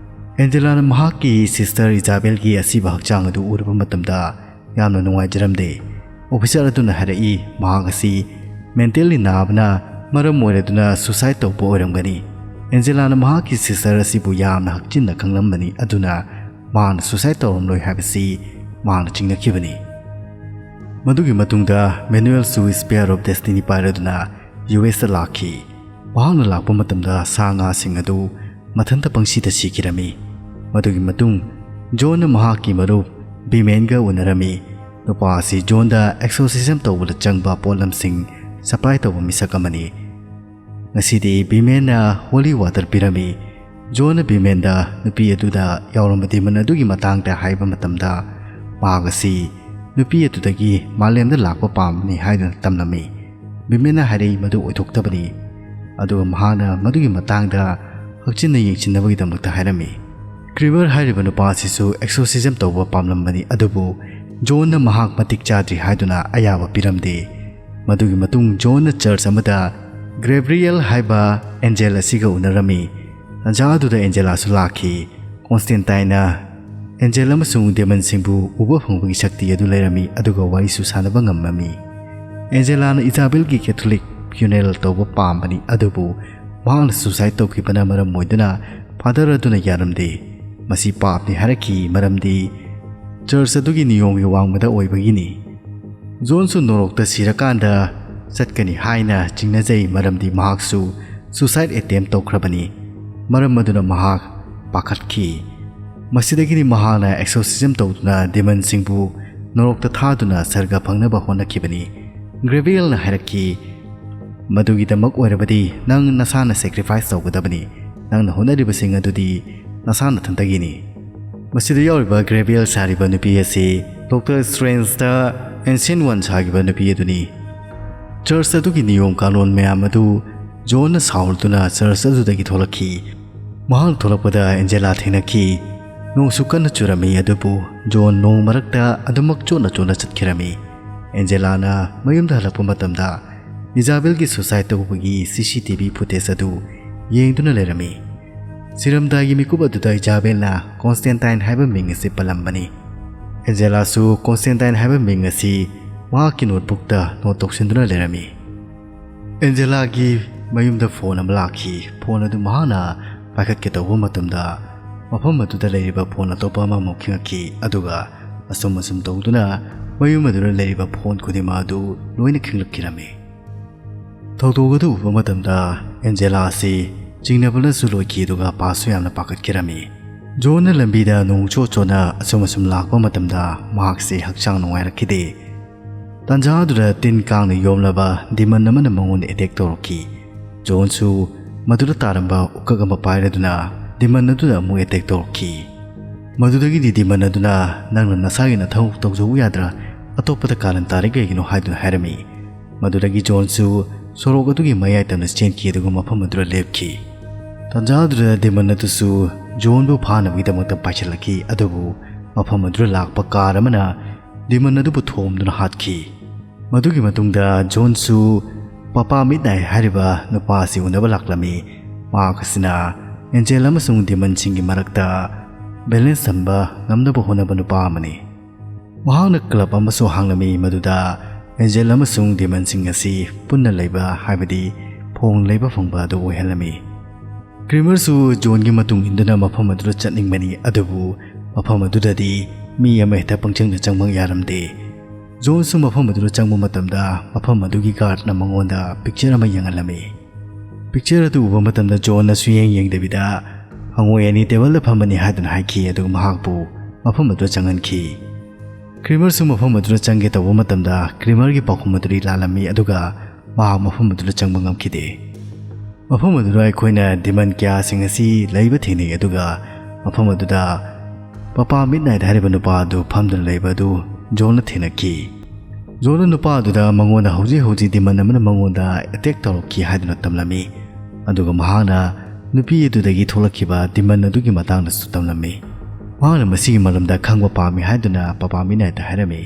ꯑꯦꯟꯖꯦꯂꯥꯅ ꯃꯍꯥꯛꯀꯤ ꯁꯤꯁꯇꯔ ꯏꯖꯥꯕꯦꯜꯒꯤ ꯑꯁꯤꯕ ꯍꯛꯆꯥꯡ ꯑꯗꯨ ꯎꯔꯕ ꯃꯇꯝꯗ ꯌꯥꯝꯅ ꯅꯨꯡꯉꯥꯏꯖꯔꯝꯗꯦ꯫ ꯑꯣꯐꯤꯁꯥꯔ ꯑꯗꯨꯅ ꯍꯥꯏꯔꯛꯏ, ꯃꯍꯥꯛ ꯑꯁꯤ ꯃꯦꯟꯇꯦꯜꯂꯤ ꯅꯥꯕꯅ ꯃꯔꯝ ꯑꯣꯏꯔꯗꯨꯅ suicide ꯇꯧꯕ ꯑꯣꯏꯔꯝꯒꯅꯤ꯫ ꯑꯦꯟꯖꯦꯂꯥꯅ ꯃꯍꯥꯛꯀꯤ sister ꯑꯁꯤꯕꯨ ꯌꯥꯝꯅ ꯍꯛꯆꯤꯟꯅ ꯈꯪꯂꯝꯕꯅꯤ, ꯑꯗꯨꯅ ꯃꯍꯥꯛꯅ suicide ꯇꯧꯔꯝꯂꯣꯏ ꯍꯥꯏꯕꯁꯤ ꯃꯍꯥꯛꯅ ꯆꯤꯡꯅꯈꯤꯕꯅꯤ꯫ ꯃꯗꯨꯒꯤ ꯃꯇꯨꯡꯗ ꯃꯦꯅꯨꯑꯦꯜꯁꯨ Spear of Destiny ꯄꯥꯏꯔꯗꯨꯅ ꯌꯨ ꯑꯦꯁꯇ ꯂꯥꯛꯈꯤ꯫ ꯃꯍꯥꯛꯅ ꯂꯥꯛꯄ ꯃꯇꯝꯗ ꯁꯥ ꯉꯥꯁꯤꯡ ꯑꯗꯨ ꯃꯊꯟꯇ ꯄꯪꯁꯤꯗ ꯁꯤꯈꯤꯔꯝꯃꯤ꯫ ꯃꯗꯨꯒꯤ ꯃꯇꯨꯡ ꯖꯣꯟꯅ ꯃꯍꯥꯛꯀꯤ ꯃꯔꯨꯞ ꯕꯤꯃꯦꯟꯒ ꯎꯅꯔꯝꯃꯤ꯫ ꯅꯨꯄꯥ ꯑꯁꯤ ꯖꯣꯟꯗ exorcism ꯇꯧꯕꯗ ꯆꯪꯕ ꯄꯣꯠꯂꯝꯁꯤꯡ supply ꯇꯧꯕ ꯃꯤꯁꯛ ꯑꯃꯅꯤ꯫ ꯉꯁꯤꯗꯤ ꯕꯤꯃꯦꯟꯅ holy water ꯄꯤꯔꯝꯃꯤ꯫ ꯖꯣꯟꯅ ꯕꯤꯃꯦꯟꯗ ꯅꯨꯄꯤ ꯑꯗꯨꯗ ꯌꯥꯎꯔꯝꯕ demon ꯑꯗꯨꯒꯤ ꯃꯇꯥꯡꯗ ꯍꯥꯏꯕ ꯃꯇꯝꯗ, ꯃꯍꯥꯛ ꯑꯁꯤ ꯅꯨꯄꯤ ꯑꯗꯨꯗꯒꯤ ꯃꯥꯂꯦꯝꯗ ꯂꯥꯛꯄ ꯄꯥꯝꯕꯅꯤ ꯍꯥꯏꯗꯨꯅ ꯇꯝꯂꯝꯃꯤ꯫ ꯕꯤꯃꯦꯟꯅ ꯍꯥꯏꯔꯛꯏ ꯃꯗꯨ ꯑꯣꯏꯊꯣꯛꯇꯕꯅꯤ, ꯑꯗꯨꯒ ꯃꯍꯥꯛꯅ ꯃꯗꯨꯒꯤ ꯃꯇꯥꯡꯗ ꯍꯛꯆꯤꯟꯅ ꯌꯦꯡꯁꯤꯟꯅꯕꯒꯤꯗꯃꯛꯇ ꯍꯥꯏꯔꯝꯃꯤ꯫ ꯀ꯭ꯔꯤꯃꯔ ꯍꯥꯏꯔꯤꯕ ꯅꯨꯄꯥ ꯑꯁꯤꯁꯨ exorcism ꯇꯧꯕ ꯄꯥꯝꯂꯝꯕꯅꯤ, ꯑꯗꯨꯕꯨ ꯖꯣꯟꯅ ꯃꯍꯥꯛ ꯃꯇꯤꯛ ꯆꯥꯗ꯭ꯔꯤ ꯍꯥꯏꯗꯨꯅ ꯑꯌꯥꯕ ꯄꯤꯔꯝꯗꯦ꯫ ꯃꯗꯨꯒꯤ ꯃꯇꯨꯡ ꯖꯣꯟꯅ church ꯑꯃꯗ ꯒ꯭ꯔꯦꯕ꯭ꯔꯤꯌꯦꯜ ꯍꯥꯏꯕ angel ꯑꯁꯤꯒ ꯎꯅꯔꯝꯃꯤ꯫ ꯇꯥꯟꯖꯥ ꯑꯗꯨꯗ ꯑꯦꯟꯖꯦꯂꯥꯁꯨ ꯂꯥꯛꯈꯤ꯫ ꯀꯣꯟꯁꯇꯦꯟꯇꯥꯏꯟꯅ angel ꯑꯃꯁꯨꯡ demonꯁꯤꯡꯕꯨ ꯎꯕ ꯐꯪꯕꯒꯤ ꯁꯛꯇꯤ ꯑꯗꯨ ꯂꯩꯔꯝꯃꯤ, ꯑꯗꯨꯒ ꯋꯥꯔꯤꯁꯨ ꯁꯥꯟꯅꯕ ꯉꯝꯂꯝꯃꯤ꯫ ꯑꯦꯟꯖꯦꯂꯥꯅ ꯏꯖꯥꯕꯦꯜꯒꯤ Catholic funeral ꯇꯧꯕ ꯄꯥꯝꯕꯅꯤ, ꯑꯗꯨꯕꯨ ꯃꯍꯥꯛꯅ suicide ꯇꯧꯈꯤꯕꯅ ꯃꯔꯝ ꯑꯣꯏꯗꯨꯅ father ꯑꯗꯨꯅ ꯌꯥꯔꯝꯗꯦ꯫ ꯃꯁꯤ ꯄꯥꯞꯅꯤ ꯍꯥꯏꯔꯛꯈꯤ, ꯃꯔꯝꯗꯤ church ꯑꯗꯨꯒꯤ ꯅꯤꯌꯣꯝꯒꯤ ꯋꯥꯡꯃꯗ ꯑꯣꯏꯕꯒꯤꯅꯤ꯫ ꯖꯣꯟꯁꯨ ꯅꯣꯔꯣꯛꯇ ꯁꯤꯔꯀꯥꯟꯗ ꯆꯠꯀꯅꯤ ꯍꯥꯏꯅ ꯆꯤꯡꯅꯖꯩ, ꯃꯔꯝꯗꯤ ꯃꯍꯥꯛꯁꯨ suicide attempt ꯇꯧꯈ꯭ꯔꯕꯅꯤ꯫ ꯃꯔꯝ ꯑꯗꯨꯅ ꯃꯍꯥꯛ ꯄꯥꯈꯠꯈꯤ꯫ ꯃꯁꯤꯗꯒꯤꯗꯤ ꯃꯍꯥꯛꯅ exorcism ꯇꯧꯗꯨꯅ demonꯁꯤꯡꯕꯨ ꯅꯣꯔꯣꯛꯇ ꯊꯥꯗꯨꯅ ꯁꯔꯒ ꯐꯪꯅꯕ ꯍꯣꯠꯅꯈꯤꯕꯅꯤ꯫ ꯒ꯭ꯔꯦꯕ꯭ꯔꯤꯌꯦꯜꯅ ꯍꯥꯏꯔꯛꯈꯤ, "ꯃꯗꯨꯒꯤꯗꯃꯛ ꯑꯣꯏꯔꯕꯗꯤ ꯅꯪ ꯅꯁꯥꯅ sacrifice ꯇꯧꯒꯗꯕꯅꯤ꯫ ꯅꯪꯅ ꯍꯣꯠꯅꯔꯤꯕꯁꯤꯡ ꯑꯗꯨꯗꯤ ꯅꯁꯥ ꯅꯊꯟꯇꯒꯤꯅꯤ꯫" ꯃꯁꯤꯗ ꯌꯥꯎꯔꯤꯕ ꯒ꯭ꯔꯦꯕ꯭ꯔꯤꯌꯦꯜ ꯁꯥꯔꯤꯕ ꯅꯨꯄꯤ ꯑꯁꯤ Doctor Strangeꯇ Ancient One ꯁꯥꯈꯤꯕ ꯅꯨꯄꯤ ꯑꯗꯨꯅꯤ꯫ Church ꯑꯗꯨꯒꯤ ꯅꯤꯌꯣꯝ ꯀꯥꯅꯣꯟ ꯃꯌꯥꯝ ꯑꯗꯨ ꯖꯣꯟꯅ ꯁꯥꯎꯔꯗꯨꯅ church ꯑꯗꯨꯗꯒꯤ ꯊꯣꯛꯂꯛꯈꯤ꯫ ꯃꯍꯥꯛ ꯊꯣꯛꯂꯛꯄꯗ ꯑꯦꯟꯖꯦꯂꯥ ꯊꯦꯡꯅꯈꯤ꯫ ꯅꯣꯡꯁꯨ ꯀꯟꯅ ꯆꯨꯔꯝꯃꯤ, ꯑꯗꯨꯕꯨ ꯖꯣꯟ ꯅꯣꯡ ꯃꯔꯛꯇ ꯑꯗꯨꯃꯛ ꯆꯣꯠꯅ ꯆꯣꯠꯅ ꯆꯠꯈꯤꯔꯝꯃꯤ꯫ ꯑꯦꯟꯖꯦꯂꯥꯅ ꯃꯌꯨꯝꯗ ꯍꯜꯂꯛꯄ ꯃꯇꯝꯗ ꯏꯖꯥꯕꯦꯜꯒꯤ suicide ꯇꯧꯕꯒꯤ C C T V footage ꯑꯗꯨ ꯌꯦꯡꯗꯨꯅ ꯂꯩꯔꯝꯃꯤ꯫ ꯁꯤꯔꯝꯗꯥꯏꯒꯤ ꯃꯤꯀꯨꯞ ꯑꯗꯨꯗ ꯏꯖꯥꯕꯦꯜꯅ ꯀꯣꯟꯁꯇꯦꯟꯇꯥꯏꯟ ꯍꯥꯏꯕ ꯃꯤꯡ ꯑꯁꯤ ꯄꯜꯂꯝꯕꯅꯤ꯫ ꯑꯦꯟꯖꯦꯂꯥꯁꯨ ꯀꯣꯟꯁꯇꯦꯟꯇꯥꯏꯟ ꯍꯥꯏꯕ ꯃꯤꯡ ꯑꯁꯤ ꯃꯍꯥꯛꯀꯤ notebookꯇ note ꯇꯧꯁꯤꯟꯗꯨꯅ ꯂꯩꯔꯝꯃꯤ꯫ ꯑꯦꯟꯖꯦꯂꯥꯒꯤ ꯃꯌꯨꯝꯗ ꯐꯣꯟ ꯑꯃ ꯂꯥꯛꯈꯤ꯫ ꯐꯣꯟ ꯑꯗꯨ ꯃꯍꯥꯛꯅ ꯄꯥꯏꯈꯠꯀꯦ ꯇꯧꯕ ꯃꯇꯝꯗ, ꯃꯐꯝ ꯑꯗꯨꯗ ꯂꯩꯔꯤꯕ ꯐꯣꯟ ꯑꯇꯣꯞꯄ ꯑꯃꯃꯨꯛ ꯈꯤꯡꯉꯛꯈꯤ, ꯑꯗꯨꯒ ꯑꯁꯨꯝ ꯑꯁꯨꯝ ꯇꯧꯗꯨꯅ ꯃꯌꯨꯝ ꯑꯗꯨꯗ ꯂꯩꯔꯤꯕ ꯐꯣꯟ ꯈꯨꯗꯤꯡꯃꯛ ꯑꯗꯨ ꯂꯣꯏꯅ ꯈꯤꯡꯂꯛꯈꯤꯔꯝꯃꯤ꯫ ꯊꯧꯗꯣꯛ ꯑꯗꯨ ꯎꯕ ꯃꯇꯝꯗ ꯑꯦꯟꯖꯦꯂꯥ ꯑꯁꯤ ꯆꯤꯡꯅꯕꯅꯁꯨ ꯂꯣꯏꯈꯤ, ꯑꯗꯨꯒ ꯄꯥꯁꯨ ꯌꯥꯝꯅ ꯄꯥꯈꯠꯈꯤꯔꯝꯃꯤ꯫ ꯖꯣꯟꯅ ꯂꯝꯕꯤꯗ ꯅꯣꯡ ꯆꯣꯠ ꯆꯣꯠꯅ ꯑꯁꯨꯝ ꯑꯁꯨꯝ ꯂꯥꯛꯄ ꯃꯇꯝꯗ ꯃꯍꯥꯛꯁꯤ ꯍꯛꯆꯥꯡ ꯅꯨꯡꯉꯥꯏꯔꯛꯈꯤꯗꯦ꯫ ꯇꯥꯟꯖꯥ ꯑꯗꯨꯗ ꯇꯤꯟ ꯀꯥꯡꯅ ꯌꯣꯝꯂꯕ ꯗꯤꯃꯟ ꯑꯃꯅ ꯃꯉꯣꯟꯗ ꯑꯦꯇꯦꯛ ꯇꯧꯔꯛꯈꯤ꯫ ꯖꯣꯟꯁꯨ ꯃꯗꯨꯗ ꯇꯥꯔꯝꯕ ꯎꯀꯛ ꯑꯃ ꯄꯥꯏꯔꯗꯨꯅ ꯗꯤꯃꯟ ꯑꯗꯨꯗ ꯑꯃꯨꯛ ꯑꯦꯇꯦꯛ ꯇꯧꯔꯛꯈꯤ꯫ ꯃꯗꯨꯗꯒꯤꯗꯤ ꯗꯤꯃꯟ ꯑꯗꯨꯅ, "ꯅꯪꯅ ꯅꯁꯥꯒꯤ ꯅꯊꯧ ꯇꯧꯖꯧ ꯌꯥꯗ꯭ꯔꯥ? ꯑꯇꯣꯞꯄꯗ ꯀꯥꯔꯟ ꯇꯥꯔꯤ ꯀꯩꯒꯤꯅꯣ?" ꯍꯥꯏꯗꯨꯅ ꯍꯥꯏꯔꯝꯃꯤ꯫ ꯃꯗꯨꯗꯒꯤ ꯖꯣꯟꯁꯨ ꯁꯣꯔꯣꯛ ꯑꯗꯨꯒꯤ ꯃꯌꯥꯏ ꯇꯝꯅ ꯆꯦꯟꯈꯤ, ꯑꯗꯨꯒ ꯃꯐꯝ ꯑꯗꯨꯗ ꯂꯦꯞꯈꯤ꯫ ꯇꯥꯟꯖꯥ ꯑꯗꯨꯗ ꯗꯤꯃꯟ ꯑꯗꯨꯁꯨ ꯖꯣꯟꯕꯨ ꯐꯥꯅꯕꯒꯤꯗꯃꯛꯇ ꯄꯥꯏꯁꯤꯜꯂꯛꯈꯤ, ꯑꯗꯨꯕꯨ ꯃꯐꯝ ꯑꯗꯨꯗ ꯂꯥꯛꯄ ꯀꯥꯔ ꯑꯃꯅ ꯗꯤꯃꯟ ꯑꯗꯨꯕꯨ ꯊꯣꯝꯗꯨꯅ ꯍꯥꯠꯈꯤ꯫ ꯃꯗꯨꯒꯤ ꯃꯇꯨꯡꯗ ꯖꯣꯟꯁꯨ ꯄꯄꯥ ꯃꯤꯗꯅꯥꯏꯠ ꯍꯥꯏꯔꯤꯕ ꯅꯨꯄꯥ ꯑꯁꯤ ꯎꯅꯕ ꯂꯥꯛꯂꯝꯃꯤ꯫ ꯃꯍꯥꯛ ꯑꯁꯤꯅ ꯑꯦꯟꯖꯦꯜ ꯑꯃꯁꯨꯡ ꯗꯤꯃꯟꯁꯤꯡꯒꯤ ꯃꯔꯛꯇ ꯕꯦꯂꯦꯟꯁ ꯊꯝꯕ ꯉꯝꯅꯕ ꯍꯣꯠꯅꯕ ꯅꯨꯄꯥ ꯑꯃꯅꯤ꯫ ꯃꯍꯥꯛꯅ ꯀ꯭ꯂꯕ ꯑꯃꯁꯨ ꯍꯥꯡꯂꯝꯃꯤ, ꯃꯗꯨꯗ ꯑꯦꯟꯖꯦꯜ ꯑꯃꯁꯨꯡ ꯗꯤꯃꯟꯁꯤꯡ ꯑꯁꯤ ꯄꯨꯟꯅ ꯂꯩꯕ, ꯍꯥꯏꯕꯗꯤ ꯐꯣꯡ ꯂꯩꯕ ꯐꯪꯕ ꯑꯗꯨ ꯑꯣꯏꯍꯜꯂꯝꯃꯤ꯫ ꯀ꯭ꯔꯤꯃꯔꯁꯨ ꯖꯣꯟꯒꯤ ꯃꯇꯨꯡ ꯏꯟꯗꯨꯅ ꯃꯐꯝ ꯑꯗꯨꯗ ꯆꯠꯅꯤꯡꯕꯅꯤ, ꯑꯗꯨꯕꯨ ꯃꯐꯝ ꯑꯗꯨꯗꯗꯤ ꯃꯤ ꯑꯃꯍꯦꯛꯇ ꯄꯪꯆꯪꯗ ꯆꯪꯕ ꯌꯥꯔꯝꯗꯦ꯫ ꯖꯣꯟꯁꯨ ꯃꯐꯝ ꯑꯗꯨꯗ ꯆꯪꯕ ꯃꯇꯝꯗ, ꯃꯐꯝ ꯑꯗꯨꯒꯤ ꯒꯥꯔꯗꯅ ꯃꯉꯣꯟꯗ ꯄꯤꯛꯆꯔ ꯑꯃ ꯌꯦꯡꯍꯜꯂꯝꯃꯤ꯫ ꯄꯤꯛꯆꯔ ꯑꯗꯨ ꯎꯕ ꯃꯇꯝꯗ ꯖꯣꯟꯅ ꯁꯨꯌꯦꯡ ꯌꯦꯡꯗꯕꯤꯗ, "ꯍꯪꯉꯣꯏ ꯑꯅꯤ ꯇꯦꯕꯜꯗ ꯐꯝꯕꯅꯤ" ꯍꯥꯏꯗꯨꯅ ꯍꯥꯏꯈꯤ, ꯑꯗꯨꯒ ꯃꯍꯥꯛꯄꯨ ꯃꯐꯝ ꯑꯗꯨꯗ ꯆꯪꯍꯟꯈꯤ꯫ ꯀ꯭ꯔꯤꯃꯔꯁꯨ ꯃꯐꯝ ꯑꯗꯨꯗ ꯆꯪꯒꯦ ꯇꯧꯕ ꯃꯇꯝꯗ, ꯀ꯭ꯔꯤꯃꯔꯒꯤ ꯄꯥꯎꯈꯨꯝ ꯑꯗꯨꯗꯤ ꯂꯥꯜꯂꯝꯃꯤ, ꯑꯗꯨꯒ ꯃꯍꯥꯛ ꯃꯐꯝ ꯑꯗꯨꯗ ꯆꯪꯕ ꯉꯝꯈꯤꯗꯦ꯫ ꯃꯐꯝ ꯑꯗꯨꯗ ꯑꯩꯈꯣꯏꯅ ꯗꯤꯃꯟ ꯀꯌꯥꯁꯤꯡ ꯑꯁꯤ ꯂꯩꯕ ꯊꯦꯡꯅꯩ, ꯑꯗꯨꯒ ꯃꯐꯝ ꯑꯗꯨꯗ ꯄꯄꯥ ꯃꯤꯗꯅꯥꯏꯠ ꯍꯥꯏꯔꯤꯕ ꯅꯨꯄꯥ ꯑꯗꯨ ꯐꯝꯗꯨꯅ ꯂꯩꯕ ꯑꯗꯨ ꯖꯣꯟꯅ ꯊꯦꯡꯅꯈꯤ꯫ ꯖꯣꯟꯅ ꯅꯨꯄꯥ ꯑꯗꯨꯗ ꯃꯉꯣꯟꯗ ꯍꯧꯖꯤꯛ ꯍꯧꯖꯤꯛ ꯗꯤꯃꯟ ꯑꯃꯅ ꯃꯉꯣꯟꯗ ꯑꯦꯇꯦꯛ ꯇꯧꯔꯛꯈꯤ ꯍꯥꯏꯗꯨꯅ ꯇꯝꯂꯝꯃꯤ, ꯑꯗꯨꯒ ꯃꯍꯥꯛꯅ ꯅꯨꯄꯤ ꯑꯗꯨꯗꯒꯤ ꯊꯣꯛꯂꯛꯈꯤꯕ ꯗꯤꯃꯟ ꯑꯗꯨꯒꯤ ꯃꯇꯥꯡꯗꯁꯨ ꯇꯝꯂꯝꯃꯤ꯫ ꯃꯍꯥꯛꯅ ꯃꯁꯤꯒꯤ ꯃꯔꯝꯗ ꯈꯪꯕ ꯄꯥꯝꯃꯤ ꯍꯥꯏꯗꯨꯅ ꯄꯄꯥ ꯃꯤꯗꯅꯥꯏꯠꯇ ꯍꯥꯏꯔꯝꯃꯤ꯫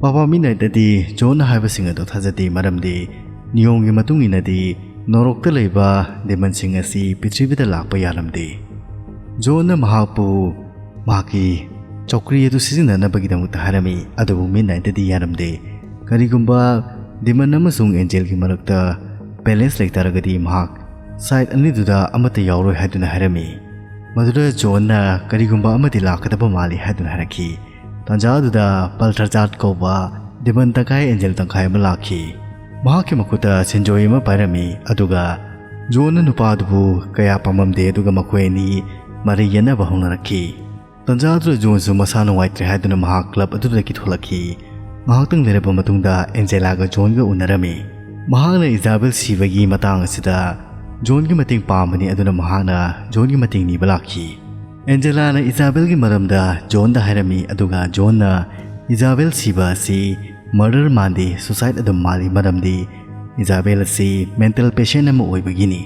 ꯄꯄꯥ ꯃꯤꯗꯅꯥꯏꯠꯇꯗꯤ ꯖꯣꯟꯅ ꯍꯥꯏꯕꯁꯤꯡ ꯑꯗꯨ ꯊꯥꯖꯗꯦ, ꯃꯔꯝꯗꯤ ꯅꯤꯌꯣꯝꯒꯤ ꯃꯇꯨꯡ ꯏꯟꯅꯗꯤ ꯅꯣꯔꯣꯛꯇ ꯂꯩꯕ ꯗꯤꯃꯟꯁꯤꯡ ꯑꯁꯤ ꯄ꯭ꯔꯤꯊꯤꯕꯤꯗ ꯂꯥꯛꯄ ꯌꯥꯔꯝꯗꯦ꯫ ꯖꯣꯟꯅ ꯃꯍꯥꯛꯄꯨ ꯃꯍꯥꯛꯀꯤ ꯆꯧꯀ꯭ꯔꯤ ꯑꯗꯨ ꯁꯤꯖꯤꯟꯅꯅꯕꯒꯤꯗꯃꯛꯇ ꯍꯥꯏꯔꯝꯃꯤ, ꯑꯗꯨꯕꯨ ꯃꯤꯗꯅꯥꯏꯠꯇꯗꯤ ꯌꯥꯔꯝꯗꯦ꯫ ꯀꯔꯤꯒꯨꯝꯕ ꯗꯤꯃꯟ ꯑꯃꯁꯨꯡ ꯑꯦꯟꯖꯦꯜꯒꯤ ꯃꯔꯛꯇ ꯕꯦꯂꯦꯟꯁ ꯂꯩꯇꯥꯔꯒꯗꯤ ꯃꯍꯥꯛ ꯁꯥꯏꯠ ꯑꯅꯤꯗꯨꯗ ꯑꯃꯠꯇ ꯌꯥꯎꯔꯣꯏ ꯍꯥꯏꯗꯨꯅ ꯍꯥꯏꯔꯝꯃꯤ꯫ ꯃꯗꯨꯗ ꯖꯣꯟꯅ ꯀꯔꯤꯒꯨꯝꯕ ꯑꯃꯗꯤ ꯂꯥꯛꯀꯗꯕ ꯃꯥꯜꯂꯤ ꯍꯥꯏꯗꯨꯅ ꯍꯥꯏꯔꯛꯈꯤ꯫ ꯇꯥꯟꯖꯥ ꯑꯗꯨꯗ ꯕꯜꯊꯔꯖꯥꯠ ꯀꯧꯕ ꯗꯤꯃꯟ ꯇꯪꯈꯥꯏ ꯑꯦꯟꯖꯦꯜ ꯇꯪꯈꯥꯏ ꯑꯃ ꯂꯥꯛꯈꯤ꯫ ꯃꯍꯥꯛꯀꯤ ꯃꯈꯨꯠꯇ ꯁꯦꯟꯖꯣꯏ ꯑꯃ ꯄꯥꯏꯔꯝꯃꯤ, ꯑꯗꯨꯒ ꯖꯣꯟꯅ ꯅꯨꯄꯥ ꯑꯗꯨꯕꯨ ꯀꯌꯥ ꯄꯥꯝꯃꯝꯗꯦ, ꯑꯗꯨꯒ ꯃꯈꯣꯏ ꯑꯅꯤ ꯃꯔꯩ ꯌꯦꯠꯅꯕ ꯍꯧꯅꯔꯛꯈꯤ꯫ ꯇꯥꯟꯖꯥ ꯑꯗꯨꯗ ꯖꯣꯟꯁꯨ ꯃꯁꯥ ꯅꯨꯡꯉꯥꯏꯇ꯭ꯔꯦ ꯍꯥꯏꯗꯨꯅ ꯃꯍꯥꯛ ꯀ꯭ꯂꯕ ꯑꯗꯨꯗꯒꯤ ꯊꯣꯛꯂꯛꯈꯤ꯫ ꯉꯥꯏꯍꯥꯛꯇꯪ ꯂꯩꯔꯕ ꯃꯇꯨꯡꯗ ꯑꯦꯟꯖꯦꯂꯥꯒ ꯖꯣꯟꯒ ꯎꯅꯔꯝꯃꯤ꯫ ꯃꯍꯥꯛꯅ ꯏꯖꯥꯕꯦꯜ ꯁꯤꯕꯒꯤ ꯃꯇꯥꯡ ꯑꯁꯤꯗ ꯖꯣꯟꯒꯤ ꯃꯇꯦꯡ ꯄꯥꯝꯕꯅꯤ, ꯑꯗꯨꯅ ꯃꯍꯥꯛꯅ ꯖꯣꯟꯒꯤ ꯃꯇꯦꯡ ꯅꯤꯕ ꯂꯥꯛꯈꯤ꯫ ꯑꯦꯟꯖꯦꯂꯥꯅ ꯏꯖꯥꯕꯦꯜꯒꯤ ꯃꯔꯝꯗ ꯖꯣꯟꯗ ꯍꯥꯏꯔꯝꯃꯤ, ꯑꯗꯨꯒ ꯖꯣꯟꯅ ꯏꯖꯥꯕꯦꯜ ꯁꯤꯕ ꯑꯁꯤ ꯃꯔꯗꯔ ꯃꯥꯟꯗꯦ, ꯁꯨꯁꯥꯏꯠ ꯑꯗꯨꯝ ꯃꯥꯜꯂꯤ, ꯃꯔꯝꯗꯤ ꯏꯖꯥꯕꯦꯜ ꯑꯁꯤ ꯃꯦꯟꯇꯦꯜ ꯄꯦꯁꯦꯟ ꯑꯃ ꯑꯣꯏꯕꯒꯤꯅꯤ꯫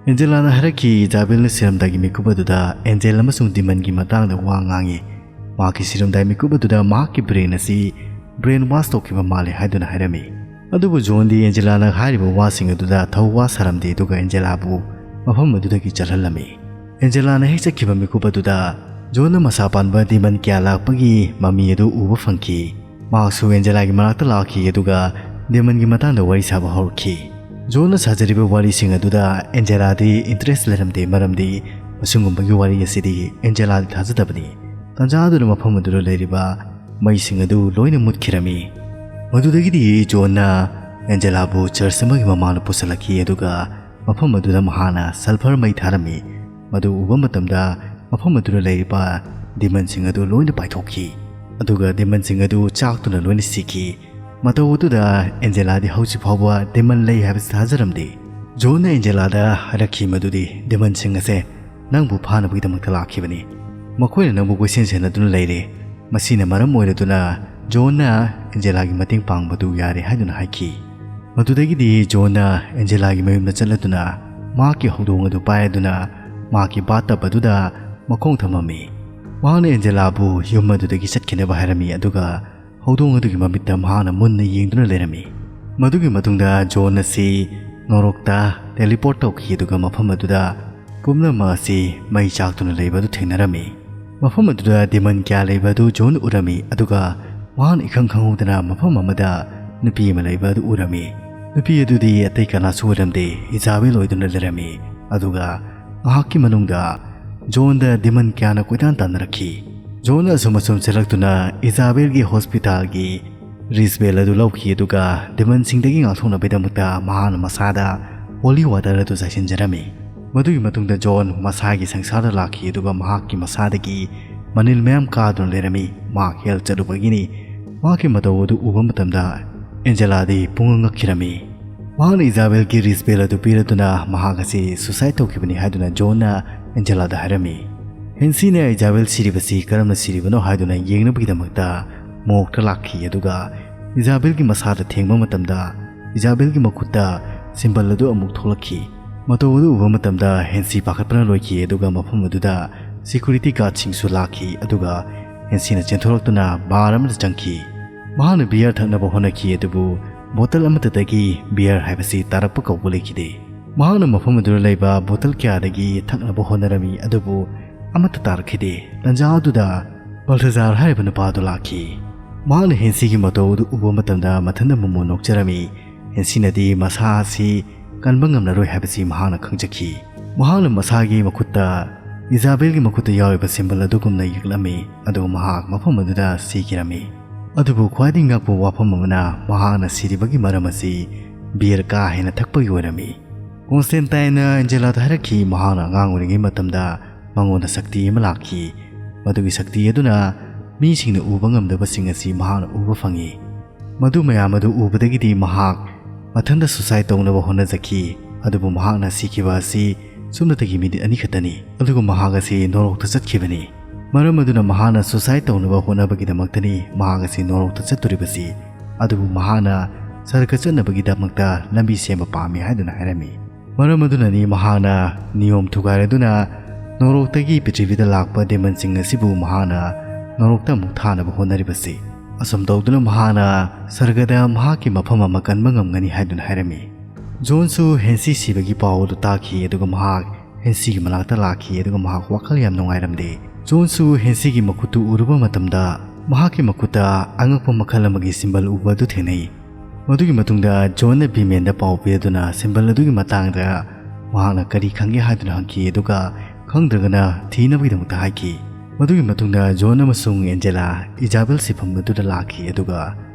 ꯑꯦꯟꯖꯦꯂꯥꯅ ꯍꯥꯏꯔꯛꯈꯤ, ꯏꯖꯥꯕꯦꯜꯅ ꯁꯤꯔꯝꯗꯥꯏꯒꯤ ꯃꯤꯀꯨꯞ ꯑꯗꯨꯗ ꯑꯦꯟꯖꯦꯜ ꯑꯃꯁꯨꯡ ꯗꯤꯃꯟꯒꯤ ꯃꯇꯥꯡꯗ ꯋꯥ ꯉꯥꯡꯉꯤ꯫ ꯃꯍꯥꯛꯀꯤ ꯁꯤꯔꯝꯗꯥꯏ ꯃꯤꯀꯨꯞ ꯑꯗꯨꯗ ꯃꯍꯥꯛꯀꯤ ꯕ꯭ꯔꯦꯟ ꯑꯁꯤ ꯕ꯭ꯔꯦꯟ ꯋꯥꯁ ꯇꯧꯈꯤꯕ ꯃꯥꯜꯂꯤ ꯍꯥꯏꯗꯨꯅ ꯍꯥꯏꯔꯝꯃꯤ꯫ ꯑꯗꯨꯕꯨ ꯖꯣꯟꯗꯤ ꯑꯦꯟꯖꯦꯂꯥꯅ ꯍꯥꯏꯔꯤꯕ ꯋꯥꯁꯤꯡ ꯑꯗꯨꯗ ꯊꯧꯋꯥ ꯁꯥꯔꯝꯗꯦ, ꯑꯗꯨꯒ ꯑꯦꯟꯖꯦꯂꯥꯕꯨ ꯃꯐꯝ ꯑꯗꯨꯗꯒꯤ ꯆꯠꯍꯜꯂꯝꯃꯤ꯫ ꯑꯦꯟꯖꯦꯂꯥꯅ ꯍꯦꯛ ꯆꯠꯈꯤꯕ ꯃꯤꯀꯨꯞ ꯑꯗꯨꯗ ꯖꯣꯟꯅ ꯃꯁꯥ ꯄꯥꯟꯕ ꯗꯤꯃꯟ ꯀꯌꯥ ꯂꯥꯛꯄꯒꯤ ꯃꯃꯤ ꯑꯗꯨ ꯎꯕ ꯐꯪꯈꯤ꯫ ꯃꯍꯥꯛꯁꯨ ꯑꯦꯟꯖꯦꯂꯥꯒꯤ ꯃꯅꯥꯛꯇ ꯂꯥꯛꯈꯤ, ꯑꯗꯨꯒ ꯗꯤꯃꯟꯒꯤ ꯃꯇꯥꯡꯗ ꯋꯥꯔꯤ ꯁꯥꯕ ꯍꯧꯔꯛꯈꯤ꯫ ꯖꯣꯟꯅ ꯁꯥꯖꯔꯤꯕ ꯋꯥꯔꯤꯁꯤꯡ ꯑꯗꯨꯗ ꯑꯦꯟꯖꯦꯂꯥꯗꯤ ꯏꯟꯇꯔꯦꯁ ꯂꯩꯔꯝꯗꯦ, ꯃꯔꯝꯗꯤ ꯑꯁꯤꯒꯨꯝꯕꯒꯤ ꯋꯥꯔꯤ ꯑꯁꯤꯗꯤ ꯑꯦꯟꯖꯦꯂꯥꯗꯤ ꯊꯥꯖꯗꯕꯅꯤ꯫ ꯇꯥꯟꯖꯥ ꯑꯗꯨꯗ ꯃꯐꯝ ꯑꯗꯨꯗ ꯂꯩꯔꯤꯕ ꯃꯩꯁꯤꯡ ꯑꯗꯨ ꯂꯣꯏꯅ ꯃꯨꯠꯈꯤꯔꯝꯃꯤ꯫ ꯃꯗꯨꯗꯒꯤꯗꯤ ꯖꯣꯟꯅ ꯑꯦꯟꯖꯦꯂꯥꯕꯨ ꯆꯔꯆ ꯑꯃꯒꯤ ꯃꯃꯥꯡꯗ ꯄꯨꯁꯤꯜꯂꯛꯈꯤ, ꯑꯗꯨꯒ ꯃꯐꯝ ꯑꯗꯨꯗ ꯃꯍꯥꯛꯅ ꯁꯜꯐꯔ ꯃꯩ ꯊꯥꯔꯝꯃꯤ꯫ ꯃꯗꯨ ꯎꯕ ꯃꯇꯝꯗ ꯃꯐꯝ ꯑꯗꯨꯗ ꯂꯩꯔꯤꯕ ꯗꯤꯃꯟꯁꯤꯡ ꯑꯗꯨ ꯂꯣꯏꯅ ꯄꯥꯏꯊꯣꯛꯈꯤ, ꯑꯗꯨꯒ ꯗꯤꯃꯟꯁꯤꯡ ꯑꯗꯨ ꯆꯥꯛꯇꯨꯅ ꯂꯣꯏꯅ ꯁꯤꯈꯤ꯫ ꯃꯇꯧ ꯑꯗꯨꯗ ꯑꯦꯟꯖꯦꯂꯥꯗꯤ ꯍꯧꯖꯤꯛ ꯐꯥꯎꯕ ꯗꯤꯃꯟ ꯂꯩ ꯍꯥꯏꯕꯁꯤ ꯊꯥꯖꯔꯝꯗꯦ꯫ ꯖꯣꯟꯅ ꯑꯦꯟꯖꯦꯂꯥꯗ ꯍꯥꯏꯔꯛꯈꯤ ꯃꯗꯨꯗꯤ ꯗꯤꯃꯟꯁꯤꯡ ꯑꯁꯦ ꯅꯪꯕꯨ ꯐꯥꯅꯕꯒꯤꯗꯃꯛꯇ ꯂꯥꯛꯈꯤꯕꯅꯤ꯫ ꯃꯈꯣꯏꯅ ꯅꯪꯕꯨ ꯀꯣꯏꯁꯦꯟ ꯁꯦꯟꯅꯗꯨꯅ ꯂꯩꯔꯦ꯫ ꯃꯁꯤꯅ ꯃꯔꯝ ꯑꯣꯏꯔꯗꯨꯅ ꯖꯣꯟꯅ ꯑꯦꯟꯖꯦꯂꯥꯒꯤ ꯃꯇꯦꯡ ꯄꯥꯡꯕꯗꯨ ꯌꯥꯔꯦ ꯍꯥꯏꯗꯨꯅ ꯍꯥꯏꯈꯤ꯫ ꯃꯗꯨꯗꯒꯤꯗꯤ ꯖꯣꯟꯅ ꯑꯦꯟꯖꯦꯂꯥꯒꯤ ꯃꯌꯨꯝꯗ ꯆꯠꯂꯗꯨꯅ ꯃꯍꯥꯛꯀꯤ ꯍꯧꯗꯣꯡ ꯑꯗꯨ ꯄꯥꯏꯔꯗꯨꯅ ꯃꯍꯥꯛꯀꯤ ꯕꯥꯊꯇꯕ ꯑꯗꯨꯗ ꯃꯈꯣꯡ ꯊꯝꯃꯝꯃꯤ꯫ ꯃꯍꯥꯛꯅ ꯑꯦꯟꯖꯦꯂꯥꯕꯨ ꯌꯨꯝ ꯑꯗꯨꯗꯒꯤ ꯆꯠꯈꯤꯅꯕ ꯍꯥꯏꯔꯝꯃꯤ, ꯑꯗꯨꯒ ꯍꯧꯗꯣꯡ ꯑꯗꯨꯒꯤ ꯃꯃꯤꯠꯇ ꯃꯍꯥꯛꯅ ꯃꯨꯟꯅ ꯌꯦꯡꯗꯨꯅ ꯂꯩꯔꯝꯃꯤ꯫ ꯃꯗꯨꯒꯤ ꯃꯇꯨꯡꯗ ꯖꯣꯟ ꯑꯁꯤ ꯅꯣꯔꯣꯛꯇ ꯇꯦꯂꯤꯄꯣꯔꯠ ꯇꯧꯈꯤ, ꯑꯗꯨꯒ ꯃꯐꯝ ꯑꯗꯨꯗ ꯄꯨꯝꯅꯃꯛ ꯑꯁꯤ ꯃꯩ ꯆꯥꯛꯇꯨꯅ ꯂꯩꯕ ꯑꯗꯨ ꯊꯦꯡꯅꯔꯝꯃꯤ꯫ ꯃꯐꯝ ꯑꯗꯨꯗ ꯗꯤꯃꯟ ꯀꯌꯥ ꯂꯩꯕ ꯑꯗꯨ ꯖꯣꯟ ꯎꯔꯝꯃꯤ, ꯑꯗꯨꯒ ꯃꯍꯥꯛꯅ ꯏꯈꯪ ꯈꯪꯍꯧꯗꯅ ꯃꯐꯝ ꯑꯃꯗ ꯅꯨꯄꯤ ꯑꯃ ꯂꯩꯕ ꯑꯗꯨ ꯎꯔꯝꯃꯤ꯫ ꯅꯨꯄꯤ ꯑꯗꯨꯗꯤ ꯑꯇꯩ ꯀꯅꯥꯁꯨ ꯑꯣꯏꯔꯝꯗꯦ, ꯏꯖꯥꯕꯦꯜ ꯑꯣꯏꯗꯨꯅ ꯂꯩꯔꯝꯃꯤ꯫ ꯑꯗꯨꯒ ꯉꯥꯏꯍꯥꯛꯀꯤ ꯃꯅꯨꯡꯗ ꯖꯣꯟꯗ ꯗꯤꯃꯟ ꯀꯌꯥꯅ ꯀꯣꯏꯇꯥꯟ ꯇꯥꯟꯅꯔꯛꯈꯤ꯫ ꯖꯣꯟ ꯑꯁꯨꯝ ꯑꯁꯨꯝ ꯆꯦꯜꯂꯛꯇꯨꯅ ꯏꯖꯥꯕꯦꯜꯒꯤ ꯍꯣꯁꯄꯤꯇꯥꯜꯒꯤ ꯔꯤꯁꯕꯦꯜ ꯑꯗꯨ ꯂꯧꯈꯤ, ꯑꯗꯨꯒ ꯗꯤꯃꯟꯁꯤꯡꯗꯒꯤ ꯉꯥꯛꯊꯣꯛꯅꯕꯒꯤꯗꯃꯛꯇ ꯃꯍꯥꯛꯅ ꯃꯁꯥꯗ ꯍꯣꯂꯤ ꯋꯥꯇꯔ ꯑꯗꯨ ꯆꯥꯏꯁꯤꯟꯖꯔꯝꯃꯤ꯫ ꯃꯗꯨꯒꯤ ꯃꯇꯨꯡꯗ ꯖꯣꯟ ꯃꯁꯥꯒꯤ ꯁꯪꯁꯥꯔꯗ ꯂꯥꯛꯈꯤ, ꯑꯗꯨꯒ ꯃꯍꯥꯛꯀꯤ ꯃꯁꯥꯗꯒꯤ ꯃꯅꯤꯜ ꯃꯌꯥꯝ ꯀꯥꯗꯨꯅ ꯂꯩꯔꯝꯃꯤ꯫ ꯃꯍꯥꯛ ꯍꯦꯜ ꯆꯠꯂꯨꯕꯒꯤꯅꯤ꯫ ꯃꯍꯥꯛꯀꯤ ꯃꯇꯧ ꯑꯗꯨ ꯎꯕ ꯃꯇꯝꯗ ꯑꯦꯟꯖꯦꯂꯥꯗꯤ ꯄꯨꯡꯉꯛ ꯉꯛꯈꯤꯔꯝꯃꯤ꯫ ꯃꯍꯥꯛꯅ ꯏꯖꯥꯕꯦꯜꯒꯤ ꯔꯤꯁꯕꯦꯜ ꯑꯗꯨ ꯄꯤꯔꯗꯨꯅ ꯃꯍꯥꯛ ꯑꯁꯤ ꯁꯨꯁꯥꯏꯗ ꯇꯧꯈꯤꯕꯅꯤ ꯍꯥꯏꯗꯨꯅ ꯖꯣꯟꯅ ꯑꯦꯟꯖꯦꯂꯥꯗ ꯍꯥꯏꯔꯝꯃꯤ꯫ ꯍꯦꯟꯁꯤꯅ ꯏꯖꯥꯕꯦꯜ ꯁꯤꯔꯤꯕꯁꯤ ꯀꯔꯝꯅ ꯁꯤꯔꯤꯕꯅꯣ ꯍꯥꯏꯗꯨꯅ ꯌꯦꯡꯅꯕꯒꯤꯗꯃꯛꯇ ꯃꯣꯔꯒꯇ ꯂꯥꯛꯈꯤ, ꯑꯗꯨꯒ ꯏꯖꯥꯕꯦꯜꯒꯤ ꯃꯁꯥꯗ ꯊꯦꯡꯕ ꯃꯇꯝꯗ ꯏꯖꯥꯕꯦꯜꯒꯤ ꯃꯈꯨꯠꯇ ꯁꯤꯝꯕꯜ ꯑꯗꯨ ꯑꯃꯨꯛ ꯊꯣꯛꯂꯛꯈꯤ꯫ ꯃꯇꯧ ꯑꯗꯨ ꯎꯕ ꯃꯇꯝꯗ ꯍꯦꯟꯁꯤ ꯄꯥꯈꯠꯄꯅ ꯂꯣꯏꯈꯤ, ꯑꯗꯨꯒ ꯃꯐꯝ ꯑꯗꯨꯗ ꯁꯦꯀ꯭ꯌꯨꯔꯤꯇꯤ ꯒꯥꯔꯗꯁꯤꯡꯁꯨ ꯂꯥꯛꯈꯤ, ꯑꯗꯨꯒ ꯍꯦꯟꯁꯤꯅ ꯆꯦꯟꯊꯣꯔꯛꯇꯨꯅ ꯕꯥꯔ ꯑꯃꯗ ꯆꯪꯈꯤ꯫ ꯃꯍꯥꯛꯅ ꯕꯤꯌꯔ ꯊꯛꯅꯕ ꯍꯣꯠꯅꯈꯤ, ꯑꯗꯨꯕꯨ ꯕꯣꯇꯜ ꯑꯃꯠꯇꯗꯒꯤ ꯕꯤꯌꯔ ꯍꯥꯏꯕꯁꯤ ꯇꯥꯔꯛꯄ ꯀꯧꯕ ꯂꯩꯈꯤꯗꯦ꯫ ꯃꯍꯥꯛꯅ ꯃꯐꯝ ꯑꯗꯨꯗ ꯂꯩꯕ ꯕꯣꯇꯜ ꯀꯌꯥꯗꯒꯤ ꯊꯛꯅꯕ ꯍꯣꯠꯅꯔꯝꯃꯤ, ꯑꯗꯨꯕꯨ ꯑꯃꯠꯇ ꯇꯥꯔꯛꯈꯤꯗꯦ꯫ ꯇꯟꯖꯥ ꯑꯗꯨꯗ ꯕꯜꯊꯖꯥꯔ ꯍꯥꯏꯔꯤꯕ ꯅꯨꯄꯥ ꯑꯗꯨ ꯂꯥꯛꯈꯤ꯫ ꯃꯍꯥꯛꯅ ꯍꯦꯟꯁꯤꯒꯤ ꯃꯇꯧ ꯑꯗꯨ ꯎꯕ ꯃꯇꯝꯗ ꯃꯊꯟꯇ ꯃꯃꯣꯟ ꯅꯣꯛꯆꯔꯝꯃꯤ꯫ ꯍꯦꯟꯁꯤꯅꯗꯤ ꯃꯁꯥ ꯑꯁꯤ ꯀꯟꯕ ꯉꯝꯂꯔꯣꯏ ꯍꯥꯏꯕꯁꯤ ꯃꯍꯥꯛꯅ ꯈꯪꯖꯈꯤ꯫ ꯃꯍꯥꯛꯅ ꯃꯁꯥꯒꯤ ꯃꯈꯨꯠꯇ ꯏꯖꯥꯕꯦꯜꯒꯤ ꯃꯈꯨꯠꯇ ꯌꯥꯎꯔꯤꯕ ꯁꯤꯝꯕꯜ ꯑꯗꯨꯒꯨꯝꯅ ꯌꯦꯛꯂꯝꯃꯤ, ꯑꯗꯨꯒ ꯃꯍꯥꯛ ꯃꯐꯝ ꯑꯗꯨꯗ ꯁꯤꯈꯤꯔꯝꯃꯤ꯫ ꯑꯗꯨꯕꯨ ꯈ꯭ꯋꯥꯏꯗꯒꯤ ꯉꯛꯄ ꯋꯥꯐꯝ ꯑꯃꯅ, ꯃꯍꯥꯛꯅ ꯁꯤꯔꯤꯕꯒꯤ ꯃꯔꯝ ꯑꯁꯤ ꯕꯤꯌꯔ ꯀꯥ ꯍꯦꯟꯅ ꯊꯛꯄꯒꯤ ꯑꯣꯏꯔꯝꯃꯤ꯫ ꯀꯣꯟꯁꯇꯦꯟꯇꯥꯏꯟꯅ ꯑꯦꯟꯖꯦꯂꯥꯗ ꯍꯥꯏꯔꯛꯈꯤ, ꯃꯍꯥꯛꯅ ꯑꯉꯥꯡ ꯑꯣꯏꯔꯤꯉꯩ ꯃꯇꯝꯗ ꯃꯉꯣꯟꯗ ꯁꯛꯇꯤ ꯑꯃ ꯂꯥꯛꯈꯤ꯫ ꯃꯗꯨꯒꯤ ꯁꯛꯇꯤ ꯑꯗꯨꯅ ꯃꯤꯁꯤꯡꯅ ꯎꯕ ꯉꯝꯗꯕꯁꯤꯡ ꯑꯁꯤ ꯃꯍꯥꯛꯅ ꯎꯕ ꯐꯪꯉꯤ꯫ ꯃꯗꯨ ꯃꯌꯥꯝ ꯑꯗꯨ ꯎꯕꯗꯒꯤꯗꯤ ꯃꯍꯥꯛ ꯃꯊꯟꯇ ꯁꯨꯁꯥꯏꯗ ꯇꯧꯅꯕ ꯍꯣꯠꯅꯖꯈꯤ, ꯑꯗꯨꯕꯨ ꯃꯍꯥꯛꯅ ꯁꯤꯈꯤꯕ ꯑꯁꯤ ꯁꯨꯞꯅꯇꯒꯤ ꯃꯤꯅꯤꯠ ꯑꯅꯤ ꯈꯛꯇꯅꯤ, ꯑꯗꯨꯒ ꯃꯍꯥꯛ ꯑꯁꯤ ꯅꯣꯔꯣꯛꯇ ꯆꯠꯈꯤꯕꯅꯤ꯫ ꯃꯔꯝ ꯑꯗꯨꯅ ꯃꯍꯥꯛꯅ ꯁꯨꯁꯥꯏꯗ ꯇꯧꯅꯕ ꯍꯣꯠꯅꯕꯒꯤꯗꯃꯛꯇꯅꯤ ꯃꯍꯥꯛ ꯑꯁꯤ ꯅꯣꯔꯣꯛꯇ ꯆꯠꯇꯣꯔꯤꯕꯁꯤ, ꯑꯗꯨꯕꯨ ꯃꯍꯥꯛꯅ ꯁꯔꯒ ꯆꯠꯅꯕꯒꯤꯗꯃꯛꯇ ꯂꯝꯕꯤ ꯁꯦꯝꯕ ꯄꯥꯝꯃꯤ ꯍꯥꯏꯗꯨꯅ ꯍꯥꯏꯔꯝꯃꯤ꯫ ꯃꯔꯝ ꯑꯗꯨꯅꯅꯤ ꯃꯍꯥꯛꯅ ꯅꯤꯌꯣꯝ ꯊꯨꯒꯥꯏꯔꯗꯨꯅ ꯅꯣꯔꯣꯛꯇꯒꯤ ꯄ꯭ꯔꯤꯊꯤꯕꯤꯗ ꯂꯥꯛꯄ ꯗꯦꯃꯟꯁꯤꯡ ꯑꯁꯤꯕꯨ ꯃꯍꯥꯛꯅ ꯅꯣꯔꯣꯛꯇ ꯑꯃꯨꯛ ꯊꯥꯅꯕ ꯍꯣꯠꯅꯔꯤꯕꯁꯤ꯫ ꯑꯁꯨꯝ ꯇꯧꯗꯨꯅ ꯃꯍꯥꯛꯅ ꯁꯔꯒꯗ ꯃꯍꯥꯛꯀꯤ ꯃꯐꯝ ꯑꯃ ꯀꯟꯕ ꯉꯝꯒꯅꯤ ꯍꯥꯏꯗꯨꯅ ꯍꯥꯏꯔꯝꯃꯤ꯫ ꯖꯣꯟꯁꯨ ꯍꯦꯟꯁꯤ ꯁꯤꯕꯒꯤ ꯄꯥꯎ ꯑꯗꯨ ꯇꯥꯈꯤ, ꯑꯗꯨꯒ ꯃꯍꯥꯛ ꯍꯦꯟꯁꯤꯒꯤ ꯃꯅꯥꯛꯇ ꯂꯥꯛꯈꯤ, ꯑꯗꯨꯒ ꯃꯍꯥꯛ ꯋꯥꯈꯜ ꯌꯥꯝ ꯅꯨꯡꯉꯥꯏꯔꯝꯗꯦ꯫ ꯖꯣꯟꯁꯨ ꯍꯦꯟꯁꯤꯒꯤ ꯃꯈꯨꯠꯇꯨ ꯎꯔꯨꯕ ꯃꯇꯝꯗ ꯃꯍꯥꯛꯀꯤ ꯃꯈꯨꯠꯇ ꯑꯉꯛꯄ ꯃꯈꯜ ꯑꯃꯒꯤ ꯁꯤꯝꯕꯜ ꯎꯕ ꯑꯗꯨ ꯊꯦꯡꯅꯩ꯫ ꯃꯗꯨꯒꯤ ꯃꯇꯨꯡꯗ ꯖꯣꯟꯅ ꯕꯤꯃꯦꯟꯗ ꯄꯥꯎ ꯄꯤꯗꯨꯅ ꯁꯤꯝꯕꯜ ꯑꯗꯨꯒꯤ ꯃꯇꯥꯡꯗ ꯃꯍꯥꯛꯅ ꯀꯔꯤ ꯈꯪꯒꯦ ꯍꯥꯏꯗꯨꯅ ꯍꯪꯈꯤ, ꯑꯗꯨꯒ ꯈꯪꯗ꯭ꯔꯒꯅ ꯊꯤꯅꯕꯒꯤꯗꯃꯛꯇ ꯍꯥꯏꯈꯤ꯫ ꯃꯗꯨꯒꯤ ꯃꯇꯨꯡꯗ ꯖꯣꯟ ꯑꯃꯁꯨꯡ ꯑꯦꯟꯖꯦꯂꯥ ꯏꯖꯥꯕꯦꯜ ꯁꯤꯐꯝ ꯑꯗꯨꯗ ꯂꯥꯛꯈꯤ, ꯑꯗꯨꯒ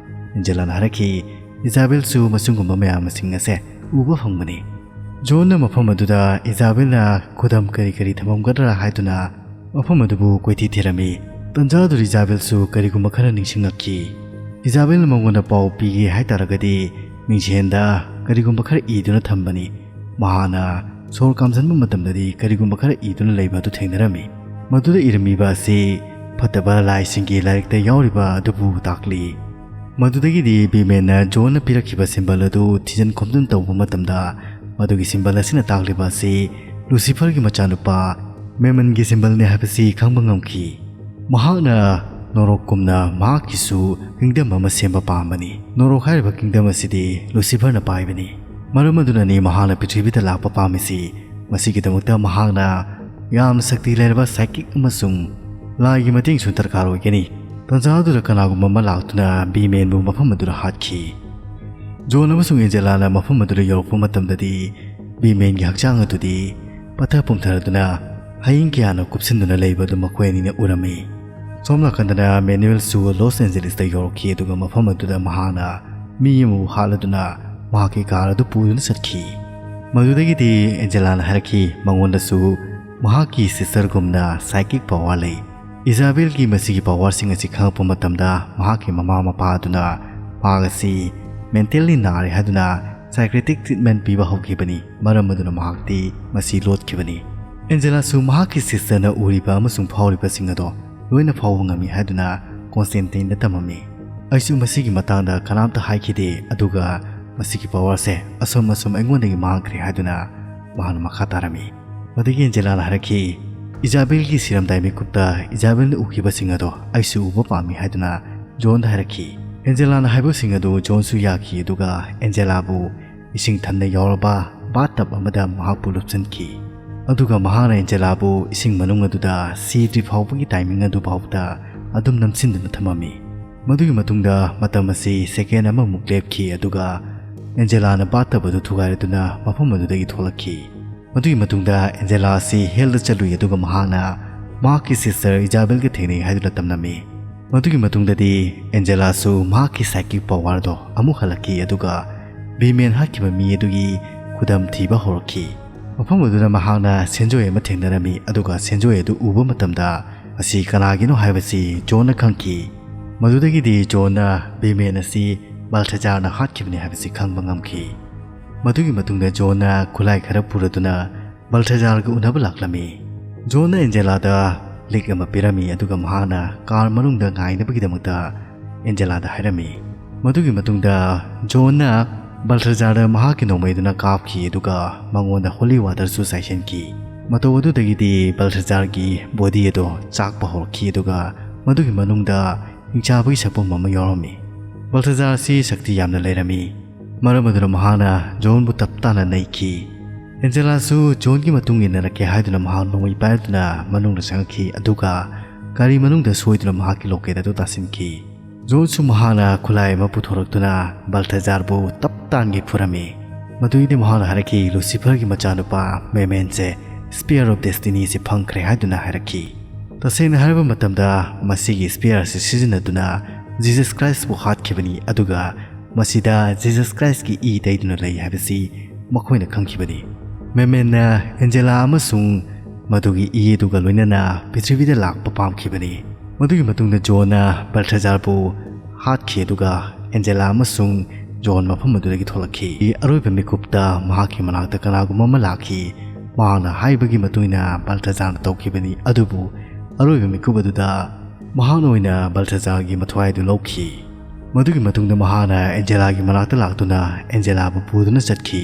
ꯑꯦꯟꯖꯦꯂꯥꯅ ꯍꯥꯏꯔꯛꯈꯤ, "ꯏꯖꯥꯕꯦꯜꯁꯨ ꯃꯁꯤꯒꯨꯝꯕ ꯃꯌꯥꯝꯁꯤꯡ ꯑꯁꯦ ꯎꯕ ꯐꯪꯕꯅꯤ꯫" ꯖꯣꯟꯅ ꯃꯐꯝ ꯑꯗꯨꯗ ꯏꯖꯥꯕꯦꯜꯅ ꯈꯨꯗꯝ ꯀꯔꯤ ꯀꯔꯤ ꯊꯝꯃꯝꯒꯗ꯭ꯔꯥ ꯍꯥꯏꯗꯨꯅ ꯃꯐꯝ ꯑꯗꯨꯕꯨ ꯀꯣꯏꯊꯤ ꯊꯤꯔꯝꯃꯤ꯫ ꯇꯟꯖꯥ ꯑꯗꯨꯗ ꯏꯖꯥꯕꯦꯜꯁꯨ ꯀꯔꯤꯒꯨꯝꯕ ꯈꯔ ꯅꯤꯡꯁꯤꯡꯂꯛꯈꯤ꯫ ꯏꯖꯥꯕꯦꯜꯅ ꯃꯉꯣꯟꯗ ꯄꯥꯎ ꯄꯤꯒꯦ ꯍꯥꯏ ꯇꯥꯔꯒꯗꯤ ꯃꯤꯡꯁꯦꯟꯗ ꯀꯔꯤꯒꯨꯝꯕ ꯈꯔ ꯏꯗꯨꯅ ꯊꯝꯕꯅꯤ꯫ ꯃꯍꯥꯛꯅ ꯁꯣꯔ ꯀꯥꯝꯖꯟꯕ ꯃꯇꯝꯗꯗꯤ ꯀꯔꯤꯒꯨꯝꯕ ꯈꯔ ꯏꯗꯨꯅ ꯂꯩꯕ ꯑꯗꯨ ꯊꯦꯡꯅꯔꯝꯃꯤ꯫ ꯃꯗꯨꯗ ꯏꯔꯝꯃꯤꯕ ꯑꯁꯤ ꯐꯠꯇꯕ ꯂꯥꯏꯁꯤꯡꯒꯤ ꯂꯥꯏꯔꯤꯛꯇ ꯌꯥꯎꯔꯤꯕ ꯑꯗꯨꯕꯨ ꯇꯥꯛꯂꯤ꯫ ꯃꯗꯨꯗꯒꯤꯗꯤ ꯕꯤꯃꯦꯟꯅ ꯖꯣꯟꯅ ꯄꯤꯔꯛꯈꯤꯕ ꯁꯤꯝꯕꯜ ꯑꯗꯨ ꯊꯤꯖꯤꯟ ꯈꯣꯝꯖꯤꯟ ꯇꯧꯕ ꯃꯇꯝꯗ, ꯃꯗꯨꯒꯤ ꯁꯤꯝꯕꯜ ꯑꯁꯤꯅ ꯇꯥꯛꯂꯤꯕ ꯑꯁꯤ ꯂꯨꯁꯤꯐꯔꯒꯤ ꯃꯆꯥꯅꯨꯄꯥ ꯃꯦꯃꯟꯒꯤ ꯁꯤꯝꯕꯜꯅꯤ ꯍꯥꯏꯕꯁꯤ ꯈꯪꯕ ꯉꯝꯈꯤ꯫ ꯃꯍꯥꯛꯅ ꯅꯣꯔꯣꯛꯀꯨꯝꯅ ꯃꯍꯥꯛꯀꯤꯁꯨ ꯀꯤꯡꯗꯝ ꯑꯃ ꯁꯦꯝꯕ ꯄꯥꯝꯕꯅꯤ꯫ ꯅꯣꯔꯣꯛ ꯍꯥꯏꯔꯤꯕ ꯀꯤꯡꯗꯝ ꯑꯁꯤꯗꯤ ꯂꯨꯁꯤꯐꯔꯅ ꯄꯥꯏꯕꯅꯤ꯫ ꯃꯔꯝ ꯑꯗꯨꯅꯅꯤ ꯃꯍꯥꯛꯅ ꯄ꯭ꯔꯤꯊꯤꯕꯤꯗ ꯂꯥꯛꯄ ꯄꯥꯝꯃꯤꯁꯤ꯫ ꯃꯁꯤꯒꯤꯗꯃꯛꯇ ꯃꯍꯥꯛꯅ ꯌꯥꯝꯅ ꯁꯛꯇꯤ ꯂꯩꯔꯕ ꯁꯥꯏꯀꯤꯛ ꯑꯃꯁꯨꯡ ꯂꯥꯏꯒꯤ ꯃꯇꯦꯡꯁꯨ ꯗꯔꯀꯥꯔ ꯑꯣꯏꯒꯅꯤ꯫ ꯇꯟꯖꯥ ꯑꯗꯨꯗ ꯀꯅꯥꯒꯨꯝꯕ ꯑꯃ ꯂꯥꯛꯇꯨꯅ ꯕꯤꯃꯦꯟꯕꯨ ꯃꯐꯝ ꯑꯗꯨꯗ ꯍꯥꯠꯈꯤ꯫ ꯖꯣꯟ ꯑꯃꯁꯨꯡ ꯑꯦꯟꯖꯦꯂꯥꯅ ꯃꯐꯝ ꯑꯗꯨꯗ ꯌꯧꯔꯛꯄ ꯃꯇꯝꯗꯗꯤ ꯕꯤꯃꯦꯟꯒꯤ ꯍꯛꯆꯥꯡ ꯑꯗꯨꯗꯤ ꯄꯠꯊ ꯄꯨꯝꯊꯔꯗꯨꯅ ꯍꯌꯤꯡ ꯀꯌꯥꯅ ꯀꯨꯞꯁꯤꯟꯗꯨꯅ ꯂꯩꯕ ꯑꯗꯨ ꯃꯈꯣꯏ ꯑꯅꯤꯅ ꯎꯔꯝꯃꯤ꯫ ꯁꯣꯝ ꯅꯥꯀꯟꯗꯅ ꯃꯦꯅꯨꯑꯦꯜꯁꯨ ꯂꯣꯁ ꯑꯦꯟꯖꯦꯂꯤꯁꯇ ꯌꯧꯔꯛꯈꯤ, ꯑꯗꯨꯒ ꯃꯐꯝ ꯑꯗꯨꯗ ꯃꯍꯥꯛꯅ ꯃꯤ ꯑꯃꯕꯨ ꯍꯥꯠꯂꯗꯨꯅ ꯃꯍꯥꯛꯀꯤ ꯀꯥꯔ ꯑꯗꯨ ꯄꯨꯗꯨꯅ ꯆꯠꯈꯤ꯫ ꯃꯗꯨꯗꯒꯤꯗꯤ ꯑꯦꯟꯖꯦꯂꯥꯅ ꯍꯥꯏꯔꯛꯈꯤ, ꯃꯉꯣꯟꯗꯁꯨ ꯃꯍꯥꯛꯀꯤ ꯁꯤꯁꯇꯔꯒꯨꯝꯅ ꯁꯥꯏꯀꯤꯛ ꯄꯋꯥꯔ ꯂꯩ꯫ ꯏꯖꯥꯕꯦꯜꯒꯤ ꯃꯁꯤꯒꯤ ꯄꯋꯥꯔꯁꯤꯡ ꯑꯁꯤ ꯈꯪꯂꯛꯄ ꯃꯇꯝꯗ ꯃꯍꯥꯛꯀꯤ ꯃꯃꯥ ꯃꯄꯥ ꯑꯗꯨꯅ ꯃꯍꯥꯛ ꯑꯁꯤ ꯃꯦꯟꯇꯦꯜꯂꯤ ꯅꯥꯔꯦ ꯍꯥꯏꯗꯨꯅ ꯁꯥꯏꯀ꯭ꯔꯦꯇꯤꯛ ꯇ꯭ꯔꯤꯠꯃꯦꯟ ꯄꯤꯕ ꯍꯧꯈꯤꯕꯅꯤ꯫ ꯃꯔꯝ ꯑꯗꯨꯅ ꯃꯍꯥꯛꯇꯤ ꯃꯁꯤ ꯂꯣꯠꯈꯤꯕꯅꯤ꯫ ꯑꯦꯟꯖꯦꯂꯥꯁꯨ ꯃꯍꯥꯛꯀꯤ ꯁꯤꯁꯇꯔꯅ ꯎꯔꯤꯕ ꯑꯃꯁꯨꯡ ꯐꯥꯎꯔꯤꯕꯁꯤꯡ ꯑꯗꯣ ꯂꯣꯏꯅ ꯐꯥꯎꯕ ꯉꯝꯃꯤ ꯍꯥꯏꯗꯨꯅ ꯀꯣꯟꯁꯇꯦꯟꯇꯤꯟꯗ ꯇꯝꯃꯝꯃꯤ꯫ ꯑꯩꯁꯨ ꯃꯁꯤꯒꯤ ꯃꯇꯥꯡꯗ ꯀꯅꯥꯝꯇ ꯍꯥꯏꯈꯤꯗꯦ, ꯑꯗꯨꯒ ꯃꯁꯤꯒꯤ ꯄꯋꯥꯔꯁꯦ ꯑꯁꯨꯝ ꯑꯁꯨꯝ ꯑꯩꯉꯣꯟꯗꯒꯤ ꯃꯥꯡꯈ꯭ꯔꯦ ꯍꯥꯏꯗꯨꯅ ꯃꯍꯥꯛꯅ ꯃꯈꯥ ꯇꯥꯔꯝꯃꯤ꯫ ꯃꯗꯨꯗꯒꯤ ꯑꯦꯟꯖꯦꯂꯥꯅ ꯍꯥꯏꯔꯛꯈꯤ, ꯏꯖꯥꯕꯦꯜꯒꯤ ꯁꯤꯔꯝꯗꯥꯏ ꯃꯤꯀꯨꯞꯇ ꯏꯖꯥꯕꯦꯜꯅ ꯎꯈꯤꯕꯁꯤꯡ ꯑꯗꯣ ꯑꯩꯁꯨ ꯎꯕ ꯄꯥꯝꯃꯤ ꯍꯥꯏꯗꯨꯅ ꯖꯣꯟꯗ ꯍꯥꯏꯔꯛꯈꯤ꯫ ꯑꯦꯟꯖꯦꯂꯥꯅ ꯍꯥꯏꯕꯁꯤꯡ ꯑꯗꯨ ꯖꯣꯟꯁꯨ ꯌꯥꯈꯤ, ꯑꯗꯨꯒ ꯑꯦꯟꯖꯦꯂꯥꯕꯨ ꯏꯁꯤꯡ ꯊꯟꯅ ꯌꯥꯎꯔꯕ ꯕꯥꯊꯇꯕ ꯑꯃꯗ ꯃꯍꯥꯛꯄꯨ ꯂꯨꯞꯁꯤꯟꯈꯤ꯫ ꯑꯗꯨꯒ ꯃꯍꯥꯛꯅ ꯑꯦꯟꯖꯦꯂꯥꯕꯨ ꯏꯁꯤꯡ ꯃꯅꯨꯡ ꯑꯗꯨꯗ ꯁꯤꯗ꯭ꯔꯤ ꯐꯥꯎꯕꯒꯤ ꯇꯥꯏꯃꯤꯡ ꯑꯗꯨ ꯐꯥꯎꯕꯗ ꯑꯗꯨꯝ ꯅꯝꯁꯤꯟꯗꯨꯅ ꯊꯝꯃꯝꯃꯤ꯫ ꯃꯗꯨꯒꯤ ꯃꯇꯨꯡꯗ ꯃꯇꯝ ꯑꯁꯤ ꯁꯦꯀꯦꯟ ꯑꯃꯃꯨꯛ ꯂꯦꯞꯈꯤ, ꯑꯗꯨꯒ ꯑꯦꯟꯖꯦꯂꯥꯅ ꯕꯥꯊꯇꯕ ꯑꯗꯨ ꯊꯨꯒꯥꯏꯔꯗꯨꯅ ꯃꯐꯝ ꯑꯗꯨꯗꯒꯤ ꯊꯣꯛꯂꯛꯈꯤ꯫ ꯃꯗꯨꯒꯤ ꯃꯇꯨꯡꯗ ꯑꯦꯟꯖꯦꯂꯥ ꯑꯁꯤ ꯍꯦꯜꯗ ꯆꯠꯂꯨꯏ, ꯑꯗꯨꯒ ꯃꯍꯥꯛꯅ ꯃꯍꯥꯛꯀꯤ ꯁꯤꯁꯇꯔ ꯏꯖꯥꯕꯦꯜꯒ ꯊꯦꯡꯅꯩ ꯍꯥꯏꯗꯨꯅ ꯇꯝꯂꯝꯃꯤ꯫ ꯃꯗꯨꯒꯤ ꯃꯇꯨꯡꯗꯗꯤ ꯑꯦꯟꯖꯦꯂꯥꯁꯨ ꯃꯍꯥꯛꯀꯤ ꯁꯥꯏꯀꯤꯛ ꯄꯋꯥꯔꯗꯣ ꯑꯃꯨꯛ ꯍꯜꯂꯛꯈꯤ, ꯑꯗꯨꯒ ꯕꯤꯃꯦꯟ ꯍꯥꯠꯈꯤꯕ ꯃꯤ ꯑꯗꯨꯒꯤ ꯈꯨꯗꯝ ꯊꯤꯕ ꯍꯧꯔꯛꯈꯤ꯫ ꯃꯐꯝ ꯑꯗꯨꯗ ꯃꯍꯥꯛꯅ ꯁꯦꯟꯖꯣꯏ ꯑꯃ ꯊꯦꯡꯅꯔꯝꯃꯤ, ꯑꯗꯨꯒ ꯁꯦꯟꯖꯣꯏ ꯑꯗꯨ ꯎꯕ ꯃꯇꯝꯗ ꯑꯁꯤ ꯀꯅꯥꯒꯤꯅꯣ ꯍꯥꯏꯕꯁꯤ ꯖꯣꯟꯅ ꯈꯪꯈꯤ꯫ ꯃꯗꯨꯗꯒꯤꯗꯤ ꯖꯣꯟꯅ ꯕꯤꯃꯦꯟ ꯑꯁꯤ ꯕꯜꯊꯖꯥꯔꯅ ꯍꯥꯠꯈꯤꯕꯅꯤ ꯍꯥꯏꯕꯁꯤ ꯈꯪꯕ ꯉꯝꯈꯤ꯫ ꯃꯗꯨꯒꯤ ꯃꯇꯨꯡꯗ ꯖꯣꯟꯅ ꯈꯨꯠꯂꯥꯏ ꯈꯔ ꯄꯨꯔꯗꯨꯅ ꯕꯜꯊꯖꯥꯔꯒ ꯎꯅꯕ ꯂꯥꯛꯂꯝꯃꯤ꯫ ꯖꯣꯟꯅ ꯑꯦꯟꯖꯦꯂꯥꯗ ꯂꯤꯛ ꯑꯃ ꯄꯤꯔꯝꯃꯤ, ꯑꯗꯨꯒ ꯃꯍꯥꯛꯅ ꯀꯥꯔ ꯃꯅꯨꯡꯗ ꯉꯥꯏꯅꯕꯒꯤꯗꯃꯛꯇ ꯑꯦꯟꯖꯦꯂꯥꯗ ꯍꯥꯏꯔꯝꯃꯤ꯫ ꯃꯗꯨꯒꯤ ꯃꯇꯨꯡꯗ ꯖꯣꯟꯅ ꯕꯜꯊꯖꯥꯔꯗ ꯃꯍꯥꯛꯀꯤ ꯅꯣꯡꯃꯩꯗꯨꯅ ꯀꯥꯞꯈꯤ, ꯑꯗꯨꯒ ꯃꯉꯣꯟꯗ ꯍꯣꯂꯤ ꯋꯥꯇꯔꯁꯨ ꯆꯥꯏꯁꯤꯟꯈꯤ꯫ ꯃꯇꯧ ꯑꯗꯨꯗꯒꯤꯗꯤ ꯕꯜꯊꯖꯥꯔꯒꯤ ꯕꯣꯗꯤ ꯑꯗꯣ ꯆꯥꯛꯄ ꯍꯧꯔꯛꯈꯤ, ꯑꯗꯨꯒ ꯃꯗꯨꯒꯤ ꯃꯅꯨꯡꯗ ꯍꯤꯡꯆꯥꯕꯒꯤ ꯁꯛꯐꯝ ꯑꯃ ꯌꯥꯎꯔꯝꯃꯤ꯫ ꯕꯜꯊꯖꯥꯔ ꯑꯁꯤ ꯁꯛꯇꯤ ꯌꯥꯝꯅ ꯂꯩꯔꯝꯃꯤ꯫ ꯃꯔꯝ ꯑꯗꯨꯅ ꯃꯍꯥꯛꯅ ꯖꯣꯟꯕꯨ ꯇꯞ ꯇꯥꯅ ꯅꯩꯈꯤ꯫ ꯑꯦꯟꯖꯦꯂꯥꯁꯨ ꯖꯣꯟꯒꯤ ꯃꯇꯨꯡ ꯏꯟꯅꯔꯛꯀꯦ ꯍꯥꯏꯗꯨꯅ ꯃꯍꯥꯛ ꯅꯣꯡꯃꯩ ꯄꯥꯏꯔꯗꯨꯅ ꯃꯅꯨꯡꯗ ꯆꯪꯉꯛꯈꯤ, ꯑꯗꯨꯒ ꯒꯥꯔꯤ ꯃꯅꯨꯡꯗ ꯁꯣꯏꯗꯨꯅ ꯃꯍꯥꯛꯀꯤ ꯂꯣꯀꯦꯠ ꯑꯗꯨ ꯇꯥꯁꯤꯟꯈꯤ꯫ ꯖꯣꯟꯁꯨ ꯃꯍꯥꯛꯅ ꯈꯨꯠꯂꯥꯏ ꯑꯃ ꯄꯨꯊꯣꯔꯛꯇꯨꯅ ꯕꯜꯊꯖꯥꯔꯕꯨ ꯇꯞ ꯇꯥꯟꯒꯤ ꯐꯨꯔꯝꯃꯤ꯫ ꯃꯗꯨꯒꯤꯗꯤ ꯃꯍꯥꯛꯅ ꯍꯥꯏꯔꯛꯈꯤ, ꯂꯨꯁꯤꯐꯔꯒꯤ ꯃꯆꯥꯅꯨꯄꯥ ꯃꯦꯃꯦꯟꯁꯦ Spear of Destinyꯁꯦ ꯐꯪꯈ꯭ꯔꯦ ꯍꯥꯏꯗꯨꯅ ꯍꯥꯏꯔꯛꯈꯤ꯫ ꯇꯁꯦꯡꯅ ꯍꯥꯏꯔꯕ ꯃꯇꯝꯗ, ꯃꯁꯤꯒꯤ Spearꯁꯤ ꯁꯤꯖꯤꯟꯅꯗꯨꯅ ꯖꯤꯖꯁ ꯈ꯭ꯔꯥꯏꯁꯄꯨ ꯍꯥꯠꯈꯤꯕꯅꯤ, ꯑꯗꯨꯒ ꯃꯁꯤꯗ ꯖꯤꯖꯁ ꯈ꯭ꯔꯥꯏꯁꯀꯤ ꯏ ꯇꯩꯗꯨꯅ ꯂꯩ ꯍꯥꯏꯕꯁꯤ ꯃꯈꯣꯏꯅ ꯈꯪꯈꯤꯕꯅꯤ꯫ ꯃꯦꯃꯦꯟꯅ ꯑꯦꯟꯖꯦꯂꯥ ꯑꯃꯁꯨꯡ ꯃꯗꯨꯒꯤ ꯏ ꯑꯗꯨꯒ ꯂꯣꯏꯅꯅ ꯄ꯭ꯔꯤꯊꯤꯕꯤꯗ ꯂꯥꯛꯄ ꯄꯥꯝꯈꯤꯕꯅꯤ꯫ ꯃꯗꯨꯒꯤ ꯃꯇꯨꯡꯗ ꯖꯣꯟꯅ ꯕꯜꯊꯖꯥꯔꯕꯨ ꯍꯥꯠꯈꯤ, ꯑꯗꯨꯒ ꯑꯦꯟꯖꯦꯂꯥ ꯑꯃꯁꯨꯡ ꯖꯣꯟ ꯃꯐꯝ ꯑꯗꯨꯗꯒꯤ ꯊꯣꯛꯂꯛꯈꯤ꯫ ꯑꯔꯣꯏꯕ ꯃꯤꯀꯨꯞꯇ ꯃꯍꯥꯛꯀꯤ ꯃꯅꯥꯛꯇ ꯀꯅꯥꯒꯨꯝꯕ ꯑꯃ ꯂꯥꯛꯈꯤ꯫ ꯃꯍꯥꯛꯅ ꯍꯥꯏꯕꯒꯤ ꯃꯇꯨꯡ ꯏꯟꯅ ꯕꯜꯊꯖꯥꯔꯅ ꯇꯧꯈꯤꯕꯅꯤ, ꯑꯗꯨꯕꯨ ꯑꯔꯣꯏꯕ ꯃꯤꯀꯨꯞ ꯑꯗꯨꯗ ꯃꯍꯥꯛꯅ ꯑꯣꯏꯅ ꯕꯜꯊꯖꯥꯔꯒꯤ ꯃꯊ꯭ꯋꯥꯏ ꯑꯗꯨ ꯂꯧꯈꯤ꯫ ꯃꯗꯨꯒꯤ ꯃꯇꯨꯡꯗ ꯃꯍꯥꯛꯅ ꯑꯦꯟꯖꯦꯂꯥꯒꯤ ꯃꯅꯥꯛꯇ ꯂꯥꯛꯇꯨꯅ ꯑꯦꯟꯖꯦꯂꯥꯕꯨ ꯄꯨꯗꯨꯅ ꯆꯠꯈꯤ꯫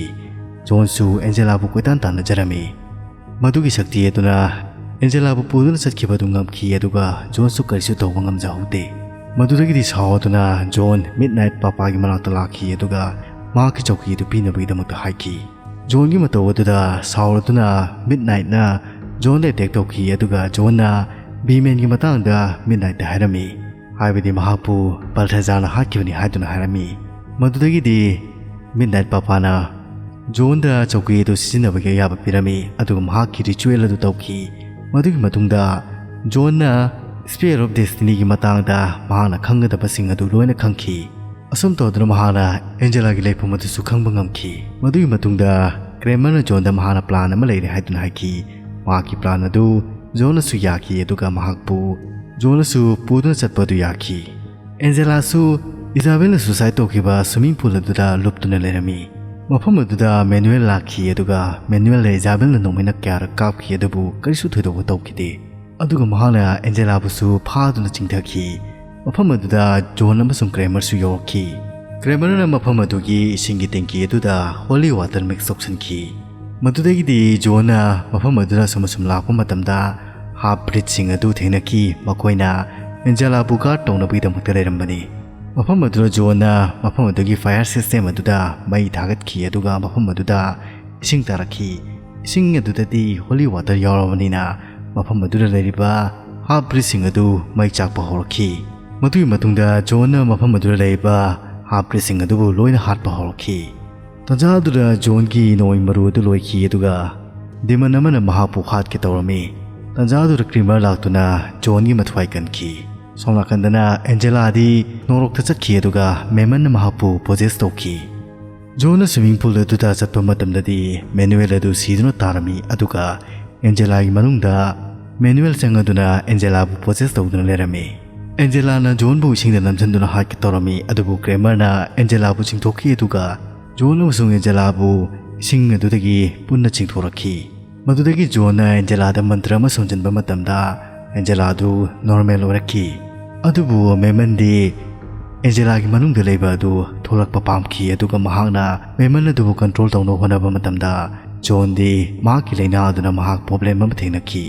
ꯖꯣꯟꯁꯨ ꯑꯦꯟꯖꯦꯂꯥꯕꯨ ꯀꯣꯏꯇꯥꯟ ꯇꯥꯟꯅꯖꯔꯝꯃꯤ꯫ ꯃꯗꯨꯒꯤ ꯁꯛꯇꯤ ꯑꯗꯨꯅ ꯑꯦꯟꯖꯦꯂꯥꯕꯨ ꯄꯨꯗꯨꯅ ꯆꯠꯈꯤꯕ ꯑꯗꯨ ꯉꯝꯈꯤ, ꯑꯗꯨꯒ ꯖꯣꯟꯁꯨ ꯀꯔꯤꯁꯨ ꯇꯧꯕ ꯉꯝꯖꯍꯧꯗꯦ꯫ ꯃꯗꯨꯗꯒꯤꯗꯤ ꯁꯥꯎꯗꯨꯅ ꯖꯣꯟ ꯃꯤꯗ ꯅꯥꯏꯠ ꯄꯥꯄꯥꯒꯤ ꯃꯅꯥꯛꯇ ꯂꯥꯛꯈꯤ, ꯑꯗꯨꯒ ꯃꯍꯥꯛꯀꯤ ꯆꯧꯀꯤ ꯑꯗꯨ ꯄꯤꯅꯕꯒꯤꯗꯃꯛꯇ ꯍꯥꯏꯈꯤ꯫ ꯖꯣꯟꯒꯤ ꯃꯇꯧ ꯑꯗꯨꯗ ꯁꯥꯎꯔꯗꯨꯅ ꯃꯤꯗ ꯅꯥꯏꯠꯅ ꯖꯣꯟꯗ ꯑꯦꯇꯦꯛ ꯇꯧꯈꯤ, ꯑꯗꯨꯒ ꯖꯣꯟꯅ ꯕꯤꯃꯦꯟꯒꯤ ꯃꯇꯥꯡꯗ ꯃꯤꯗ ꯅꯥꯏꯠꯇ ꯍꯥꯏꯔꯝꯃꯤ꯫ ꯍꯥꯏꯕꯗꯤ ꯃꯍꯥꯛꯄꯨ ꯕꯜꯊꯦꯖꯥꯔꯅ ꯍꯥꯠꯈꯤꯕꯅꯤ ꯍꯥꯏꯗꯨꯅ ꯍꯥꯏꯔꯝꯃꯤ꯫ ꯃꯗꯨꯗꯒꯤꯗꯤ ꯃꯤꯗꯅꯥꯏꯠ ꯄꯥꯄꯥꯅ ꯖꯣꯟꯗ ꯆꯧꯀ꯭ꯔꯤ ꯑꯗꯨ ꯁꯤꯖꯤꯟꯅꯕꯒꯤ ꯑꯌꯥꯕ ꯄꯤꯔꯝꯃꯤ, ꯑꯗꯨꯒ ꯃꯍꯥꯛꯀꯤ ꯔꯤꯆꯨꯋꯦꯜ ꯑꯗꯨ ꯇꯧꯈꯤ꯫ ꯃꯗꯨꯒꯤ ꯃꯇꯨꯡꯗ ꯖꯣꯟꯅ ꯁ꯭ꯄꯦꯌꯔ ꯑꯣꯐ ꯗꯦꯁꯇꯤꯅꯤꯒꯤ ꯃꯇꯥꯡꯗ ꯃꯍꯥꯛꯅ ꯈꯪꯒꯗꯕꯁꯤꯡ ꯑꯗꯨ ꯂꯣꯏꯅ ꯈꯪꯈꯤ꯫ ꯑꯁꯨꯝ ꯇꯧꯗꯨꯅ ꯃꯍꯥꯛꯅ ꯑꯦꯟꯖꯦꯂꯥꯒꯤ ꯂꯩꯐꯝ ꯑꯗꯨꯁꯨ ꯈꯪꯕ ꯉꯝꯈꯤ꯫ ꯃꯗꯨꯒꯤ ꯃꯇꯨꯡꯗ ꯀ꯭ꯔꯦꯃꯔꯅ ꯖꯣꯟꯗ ꯃꯍꯥꯛꯅ ꯄ꯭ꯂꯥꯟ ꯑꯃ ꯂꯩꯔꯦ ꯍꯥꯏꯗꯨꯅ ꯍꯥꯏꯈꯤ꯫ ꯃꯍꯥꯛꯀꯤ ꯄ꯭ꯂꯥꯟ ꯑꯗꯨ ꯖꯣꯟꯅꯁꯨ ꯌꯥꯈꯤ, ꯑꯗꯨꯒ ꯃꯍꯥꯛꯄꯨ ꯖꯣꯟꯅꯁꯨ ꯄꯨꯗꯨꯅ ꯆꯠꯄ ꯑꯗꯨ ꯌꯥꯈꯤ꯫ ꯑꯦꯟꯖꯦꯂꯥꯁꯨ ꯏꯖꯥꯕꯦꯜꯅ ꯁꯨꯁꯥꯏꯗ ꯇꯧꯈꯤꯕ ꯁ꯭ꯋꯤꯃꯤꯡ ꯄꯨꯜ ꯑꯗꯨꯗ ꯂꯨꯞꯇꯨꯅ ꯂꯩꯔꯝꯃꯤ꯫ ꯃꯐꯝ ꯑꯗꯨꯗ ꯃꯦꯅꯨꯑꯦꯜ ꯂꯥꯛꯈꯤ, ꯑꯗꯨꯒ ꯃꯦꯅꯨꯑꯦꯜꯗ ꯏꯖꯥꯕꯦꯜꯅ ꯅꯣꯡꯃꯩꯅ ꯀꯌꯥꯔꯛ ꯀꯥꯞꯈꯤ, ꯑꯗꯨꯕꯨ ꯀꯔꯤꯁꯨ ꯊꯣꯏꯗꯣꯛꯄ ꯇꯧꯈꯤꯗꯦ꯫ ꯑꯗꯨꯒ ꯃꯍꯥꯛꯅ ꯑꯦꯟꯖꯦꯂꯥꯕꯨꯁꯨ ꯐꯥꯗꯨꯅ ꯆꯤꯡꯊꯈꯤ꯫ ꯃꯐꯝ ꯑꯗꯨꯗ ꯖꯣꯟ ꯑꯃꯁꯨꯡ ꯀ꯭ꯔꯦꯃꯔꯁꯨ ꯌꯧꯔꯛꯈꯤ꯫ ꯀ꯭ꯔꯦꯃꯔꯅ ꯃꯐꯝ ꯑꯗꯨꯒꯤ ꯏꯁꯤꯡꯒꯤ ꯇꯦꯡꯀꯤ ꯑꯗꯨꯗ ꯍꯣꯂꯤ ꯋꯥꯇꯔ ꯃꯤꯛꯁ ꯇꯧꯁꯤꯟꯈꯤ꯫ ꯃꯗꯨꯗꯒꯤꯗꯤ ꯖꯣꯟꯅ ꯃꯐꯝ ꯑꯗꯨꯗ ꯑꯁꯨꯝ ꯑꯁꯨꯝ ꯂꯥꯛꯄ ꯃꯇꯝꯗ ꯍꯥꯐ ꯕ꯭ꯔꯤꯗꯁꯤꯡ ꯑꯗꯨ ꯊꯦꯡꯅꯈꯤ꯫ ꯃꯈꯣꯏꯅ ꯑꯦꯟꯖꯦꯂꯥꯕꯨ ꯒꯥꯔꯗ ꯇꯧꯅꯕꯒꯤꯗꯃꯛꯇ ꯂꯩꯔꯝꯕꯅꯤ꯫ ꯃꯐꯝ ꯑꯗꯨꯗ ꯖꯣꯟꯅ ꯃꯐꯝ ꯑꯗꯨꯒꯤ ꯐꯥꯌꯔ ꯁꯤꯁꯇꯦꯝ ꯑꯗꯨꯗ ꯃꯩ ꯊꯥꯒꯠꯈꯤ, ꯑꯗꯨꯒ ꯃꯐꯝ ꯑꯗꯨꯗ ꯏꯁꯤꯡ ꯇꯥꯔꯛꯈꯤ꯫ ꯏꯁꯤꯡ ꯑꯗꯨꯗꯗꯤ ꯍꯣꯂꯤ ꯋꯥꯇꯔ ꯌꯥꯎꯔꯕꯅꯤꯅ ꯃꯐꯝ ꯑꯗꯨꯗ ꯂꯩꯔꯤꯕ ꯍꯥꯐ ꯕ꯭ꯔꯤꯗꯁꯤꯡ ꯑꯗꯨ ꯃꯩ ꯆꯥꯛꯄ ꯍꯧꯔꯛꯈꯤ꯫ ꯃꯗꯨꯒꯤ ꯃꯇꯨꯡꯗ ꯖꯣꯟꯅ ꯃꯐꯝ ꯑꯗꯨꯗ ꯂꯩꯔꯤꯕ ꯍꯥꯐ ꯕ꯭ꯔꯤꯗꯁꯤꯡ ꯑꯗꯨꯕꯨ ꯂꯣꯏꯅ ꯍꯥꯠꯄ ꯍꯧꯔꯛꯈꯤ꯫ ꯇꯥꯟꯖꯥ ꯑꯗꯨꯗ ꯖꯣꯟꯒꯤ ꯅꯣꯡꯃꯩ ꯃꯔꯨ ꯑꯗꯨ ꯂꯣꯏꯈꯤ, ꯑꯗꯨꯒ ꯗꯤꯃꯟ ꯑꯃꯅ ꯃꯍꯥꯛꯄꯨ ꯍꯥꯠꯀꯦ ꯇꯧꯔꯝꯃꯤ꯫ ꯇꯥꯟꯖꯥ ꯑꯗꯨꯗ ꯀ꯭ꯔꯦꯃꯔ ꯂꯥꯛꯇꯨꯅ ꯖꯣꯟꯒꯤ ꯃꯊ꯭ꯋꯥꯏ ꯀꯟꯈꯤ꯫ ꯁꯣꯝ ꯅꯥꯀꯟꯗꯅ ꯑꯦꯟꯖꯦꯂꯥꯗꯤ ꯅꯣꯔꯣꯛꯇ ꯆꯠꯈꯤ, ꯑꯗꯨꯒ ꯃꯦꯃꯟꯅ ꯃꯍꯥꯛꯄꯨ ꯄꯣꯖꯦꯁ ꯇꯧꯈꯤ꯫ ꯖꯣꯟꯅ ꯁ꯭ꯋꯤꯃꯤꯡ ꯄꯨꯜ ꯑꯗꯨꯗ ꯆꯠꯄ ꯃꯇꯝꯗꯗꯤ ꯃꯦꯅꯨꯑꯦꯜ ꯑꯗꯨ ꯁꯤꯗꯨꯅ ꯇꯥꯔꯝꯃꯤ, ꯑꯗꯨꯒ ꯑꯦꯟꯖꯦꯂꯥꯒꯤ ꯃꯅꯨꯡꯗ ꯃꯦꯅꯨꯑꯦꯜ ꯆꯪꯂꯗꯨꯅ ꯑꯦꯟꯖꯦꯂꯥꯕꯨ ꯄꯣꯖꯦꯁ ꯇꯧꯗꯨꯅ ꯂꯩꯔꯝꯃꯤ꯫ ꯑꯦꯟꯖꯦꯂꯥꯅ ꯖꯣꯟꯕꯨ ꯏꯁꯤꯡꯗ ꯅꯝꯁꯤꯟꯗꯨꯅ ꯍꯥꯠꯀꯦ ꯇꯧꯔꯝꯃꯤ, ꯑꯗꯨꯕꯨ ꯀ꯭ꯔꯦꯃꯔꯅ ꯑꯦꯟꯖꯦꯂꯥꯕꯨ ꯆꯤꯡꯊꯣꯛꯈꯤ, ꯑꯗꯨꯒ ꯖꯣꯟ ꯑꯃꯁꯨꯡ ꯑꯦꯟꯖꯦꯂꯥꯕꯨ ꯏꯁꯤꯡ ꯑꯗꯨꯗꯒꯤ ꯄꯨꯟꯅ ꯆꯤꯡꯊꯣꯔꯛꯈꯤ꯫ ꯃꯗꯨꯗꯒꯤ ꯖꯣꯟꯅ ꯑꯦꯟꯖꯦꯂꯥꯗ ꯃꯟꯇ꯭ꯔ ꯑꯃ ꯁꯣꯟꯖꯤꯟꯕ ꯃꯇꯝꯗ ꯑꯦꯟꯖꯦꯂꯥꯗꯨ ꯅꯣꯔꯃꯦꯜ ꯑꯣꯏꯔꯛꯈꯤ꯫ ꯑꯗꯨꯕꯨ ꯃꯦꯃꯟꯗꯤ ꯑꯦꯟꯖꯦꯂꯥꯒꯤ ꯃꯅꯨꯡꯗ ꯂꯩꯕ ꯑꯗꯨ ꯊꯣꯛꯂꯛꯄ ꯄꯥꯝꯈꯤ, ꯑꯗꯨꯒ ꯃꯍꯥꯛꯅ ꯃꯦꯃꯟ ꯑꯗꯨꯕꯨ ꯀꯟꯇ꯭ꯔꯣꯜ ꯇꯧꯅꯕ ꯍꯣꯠꯅꯕ ꯃꯇꯝꯗ ꯖꯣꯟꯗꯤ ꯃꯍꯥꯛꯀꯤ ꯂꯥꯏꯅꯥ ꯑꯗꯨꯅ ꯃꯍꯥꯛ ꯄ꯭ꯔꯣꯕ꯭ꯂꯦꯝ ꯑꯃ ꯊꯦꯡꯅꯈꯤ꯫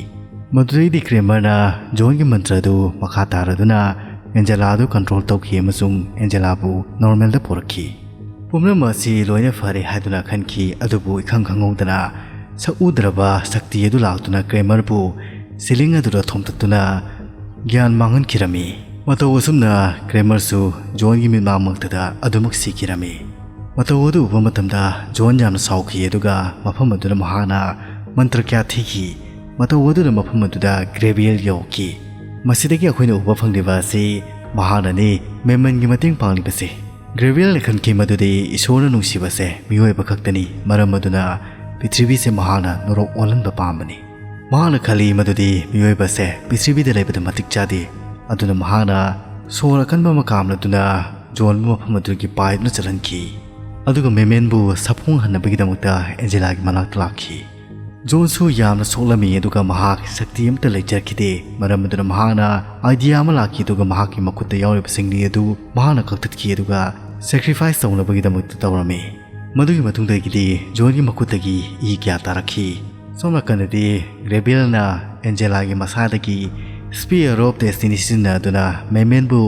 ꯃꯗꯨꯗꯩꯗꯤ ꯀ꯭ꯔꯦꯃꯔꯅ ꯖꯣꯟꯒꯤ ꯃꯟꯇ꯭ꯔ ꯑꯗꯨ ꯃꯈꯥ ꯇꯥꯔꯗꯨꯅ ꯑꯦꯟꯖꯦꯂꯥ ꯑꯗꯨ ꯀꯟꯇ꯭ꯔꯣꯜ ꯇꯧꯈꯤ ꯑꯃꯁꯨꯡ ꯑꯦꯟꯖꯦꯂꯥꯕꯨ ꯅꯣꯔꯃꯦꯜꯗ ꯄꯨꯔꯛꯈꯤ꯫ ꯄꯨꯝꯅꯃꯛ ꯑꯁꯤ ꯂꯣꯏꯅ ꯐꯔꯦ ꯍꯥꯏꯗꯨꯅ ꯈꯟꯈꯤ, ꯑꯗꯨꯕꯨ ꯏꯈꯪ ꯈꯪꯍꯧꯗꯅ ꯁꯛꯎꯗ꯭ꯔꯕ ꯁꯛꯇꯤ ꯑꯗꯨ ꯂꯥꯛꯇꯨꯅ ꯀ꯭ꯔꯦꯃꯔꯕꯨ ꯁꯤꯂꯤꯡ ꯑꯗꯨꯗ ꯊꯣꯝꯇꯠꯇꯨꯅ ꯒ꯭ꯌꯥꯟ ꯃꯥꯡꯍꯟꯈꯤꯔꯝꯃꯤ꯫ ꯃꯇꯧ ꯑꯁꯨꯝꯅ ꯀ꯭ꯔꯦꯃꯔꯁꯨ ꯖꯣꯟꯒꯤ ꯃꯤꯠꯃꯥꯡꯃꯛꯇꯗ ꯑꯗꯨꯃꯛ ꯁꯤꯈꯤꯔꯝꯃꯤ꯫ ꯃꯇꯧ ꯑꯗꯨ ꯎꯕ ꯃꯇꯝꯗ ꯖꯣꯟ ꯌꯥꯝꯅ ꯁꯥꯎꯈꯤ, ꯑꯗꯨꯒ ꯃꯐꯝ ꯑꯗꯨꯗ ꯃꯍꯥꯛꯅ ꯃꯟꯇ꯭ꯔ ꯀꯌꯥ ꯊꯤꯈꯤ꯫ ꯃꯇꯧ ꯑꯗꯨꯅ ꯃꯐꯝ ꯑꯗꯨꯗ ꯒ꯭ꯔꯦꯕꯤꯌꯦꯜ ꯌꯧꯈꯤ꯫ ꯃꯁꯤꯗꯒꯤ ꯑꯩꯈꯣꯏꯅ ꯎꯕ ꯐꯪꯂꯤꯕ ꯑꯁꯤ ꯃꯍꯥꯛꯅꯅꯤ ꯃꯦꯃꯟꯒꯤ ꯃꯇꯦꯡ ꯄꯥꯡꯂꯤꯕꯁꯤ꯫ ꯒ꯭ꯔꯦꯕꯤꯌꯦꯜꯅ ꯈꯟꯈꯤ ꯃꯗꯨꯗꯤ ꯏꯁꯣꯔꯅ ꯅꯨꯡꯁꯤꯕꯁꯦ ꯃꯤꯑꯣꯏꯕ ꯈꯛꯇꯅꯤ, ꯃꯔꯝ ꯑꯗꯨꯅ ꯄ꯭ꯔꯤꯊꯤꯕꯤꯁꯦ ꯃꯍꯥꯛꯅ ꯅꯣꯔꯣꯛ ꯑꯣꯜꯍꯟꯕ ꯄꯥꯝꯕꯅꯤ꯫ ꯃꯍꯥꯛꯅ ꯈꯜꯂꯤ ꯃꯗꯨꯗꯤ ꯃꯤꯑꯣꯏꯕꯁꯦ ꯄ꯭ꯔꯤꯊꯤꯕꯤꯗ ꯂꯩꯕꯗ ꯃꯇꯤꯛ ꯆꯥꯗꯦ, ꯑꯗꯨꯅ ꯃꯍꯥꯛꯅ ꯁꯣꯔ ꯑꯀꯟꯕ ꯑꯃ ꯀꯥꯝꯂꯗꯨꯅ ꯖꯣꯟꯕꯨ ꯃꯐꯝ ꯑꯗꯨꯗꯒꯤ ꯄꯥꯏꯗꯨꯅ ꯆꯠꯍꯟꯈꯤ꯫ ꯑꯗꯨꯒ ꯃꯦꯃꯦꯟꯕꯨ ꯁꯥꯐꯣꯡꯍꯟꯅꯕꯒꯤꯗꯃꯛꯇ ꯑꯦꯟꯖꯦꯂꯥꯒꯤ ꯃꯅꯥꯛꯇ ꯂꯥꯛꯈꯤ꯫ ꯖꯣꯟꯁꯨ ꯌꯥꯝꯅ ꯁꯣꯛꯂꯝꯃꯤ, ꯑꯗꯨꯒ ꯃꯍꯥꯛ ꯁꯛꯇꯤ ꯑꯃꯠꯇ ꯂꯩꯖꯔꯛꯈꯤꯗꯦ꯫ ꯃꯔꯝ ꯑꯗꯨꯅ ꯃꯍꯥꯛꯅ ꯑꯥꯏꯗꯤꯌꯥ ꯑꯃ ꯂꯥꯛꯈꯤ, ꯑꯗꯨꯒ ꯃꯍꯥꯛꯀꯤ ꯃꯈꯨꯠꯇ ꯌꯥꯎꯔꯤꯕꯁꯤꯡꯅꯤ ꯑꯗꯨ ꯃꯍꯥꯛꯅ ꯀꯛꯊꯠꯈꯤ, ꯑꯗꯨꯒ ꯁꯦꯀ꯭ꯔꯤꯐꯥꯏꯁ ꯇꯧꯅꯕꯒꯤꯗꯃꯛꯇ ꯇꯧꯔꯝꯃꯤ꯫ ꯃꯗꯨꯒꯤ ꯃꯇꯨꯡꯗꯒꯤꯗꯤ ꯖꯣꯟꯒꯤ ꯃꯈꯨꯠꯇꯒꯤ ꯏ ꯀꯌꯥ ꯇꯥꯔꯛꯈꯤ꯫ ꯁꯣꯝ ꯅꯥꯀꯟꯗꯗꯤ ꯒ꯭ꯔꯦꯕꯤꯌꯦꯜꯅ ꯑꯦꯟꯖꯦꯂꯥꯒꯤ ꯃꯁꯥꯗꯒꯤ Spear of Destiny ꯁꯤꯖꯤꯟꯅꯗꯨꯅ ꯃꯦꯃꯦꯟꯕꯨ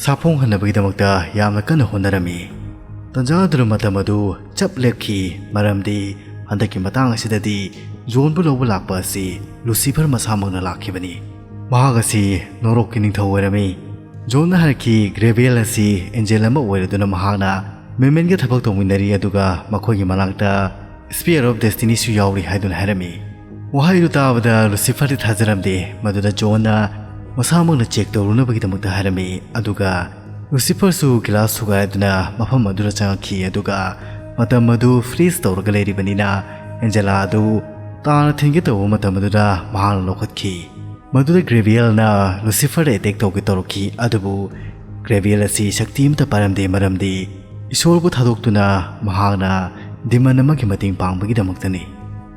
ꯁꯥꯐꯣꯡꯍꯟꯅꯕꯒꯤꯗꯃꯛꯇ ꯌꯥꯝꯅ ꯀꯟꯅ ꯍꯣꯠꯅꯔꯝꯃꯤ꯫ ꯇꯟꯖꯥ ꯑꯗꯨꯅ ꯃꯇꯝ ꯑꯗꯨ ꯆꯞ ꯂꯦꯞꯈꯤ, ꯃꯔꯝꯗꯤ ꯍꯟꯗꯛꯀꯤ ꯃꯇꯥꯡ ꯑꯁꯤꯗꯗꯤ ꯖꯣꯟꯕꯨ ꯂꯧꯕ ꯂꯥꯛꯄ ꯑꯁꯤ ꯂꯨꯁꯤꯐꯔ ꯃꯁꯥꯃꯛꯅ ꯂꯥꯛꯈꯤꯕꯅꯤ꯫ ꯃꯍꯥꯛ ꯑꯁꯤ ꯅꯣꯔꯣꯛꯀꯤ ꯅꯤꯡꯊꯧ ꯑꯣꯏꯔꯝꯃꯤ꯫ ꯖꯣꯟꯅ ꯍꯥꯏꯔꯛꯈꯤ, ꯒ꯭ꯔꯦꯕꯤꯌꯦꯜ ꯑꯁꯤ ꯑꯦꯟꯖꯦꯜ ꯑꯃ ꯑꯣꯏꯔꯗꯨꯅ ꯃꯍꯥꯛꯅ ꯃꯦꯃꯦꯟꯒ ꯊꯕꯛ ꯇꯧꯃꯤꯟꯅꯔꯤ, ꯑꯗꯨꯒ ꯃꯈꯣꯏꯒꯤ ꯃꯅꯥꯛꯇ Spear of Destinyꯁꯨ ꯌꯥꯎꯔꯤ ꯍꯥꯏꯗꯨꯅ ꯍꯥꯏꯔꯝꯃꯤ꯫ ꯋꯥꯍꯩꯗꯨ ꯇꯥꯕꯗ ꯂꯨꯁꯤꯐꯔꯗꯤ ꯊꯥꯖꯔꯝꯗꯦ꯫ ꯃꯗꯨꯗ ꯖꯣꯟꯅ ꯃꯁꯥꯃꯛꯅ ꯆꯦꯛ ꯇꯧꯔꯨꯅꯕꯒꯤꯗꯃꯛꯇ ꯍꯥꯏꯔꯝꯃꯤ, ꯑꯗꯨꯒ ꯂꯨꯁꯤꯐꯔꯁꯨ ꯒꯤꯂꯥꯁ ꯊꯨꯒꯥꯏꯗꯨꯅ ꯃꯐꯝ ꯑꯗꯨꯗ ꯆꯪꯉꯛꯈꯤ, ꯑꯗꯨꯒ ꯃꯇꯝ ꯑꯗꯨ ꯐ꯭ꯔꯤꯖ ꯇꯧꯔꯒ ꯂꯩꯔꯤꯕꯅꯤꯅ ꯑꯦꯟꯖꯦꯂꯥ ꯑꯗꯨ ꯇꯥꯅ ꯊꯤꯟꯒꯦ ꯇꯧꯕ ꯃꯇꯝ ꯑꯗꯨꯗ ꯃꯍꯥꯛꯅ ꯂꯧꯈꯠꯈꯤ꯫ ꯃꯗꯨꯗ ꯒ꯭ꯔꯦꯕꯤꯌꯦꯜꯅ ꯂꯨꯁꯤꯐꯔꯗ ꯑꯦꯇꯦꯛ ꯇꯧꯒꯦ ꯇꯧꯔꯛꯈꯤ, ꯑꯗꯨꯕꯨ ꯒ꯭ꯔꯦꯕꯤꯌꯦꯜ ꯑꯁꯤ ꯁꯛꯇꯤ ꯑꯃꯠꯇ ꯄꯥꯏꯔꯝꯗꯦ, ꯃꯔꯝꯗꯤ ꯏꯁꯣꯔꯕꯨ ꯊꯥꯗꯣꯛꯇꯨꯅ ꯃꯍꯥꯛꯅ ꯗꯤꯃꯟ ꯑꯃꯒꯤ ꯃꯇꯦꯡ ꯄꯥꯡꯕꯒꯤꯗꯃꯛꯇꯅꯤ꯫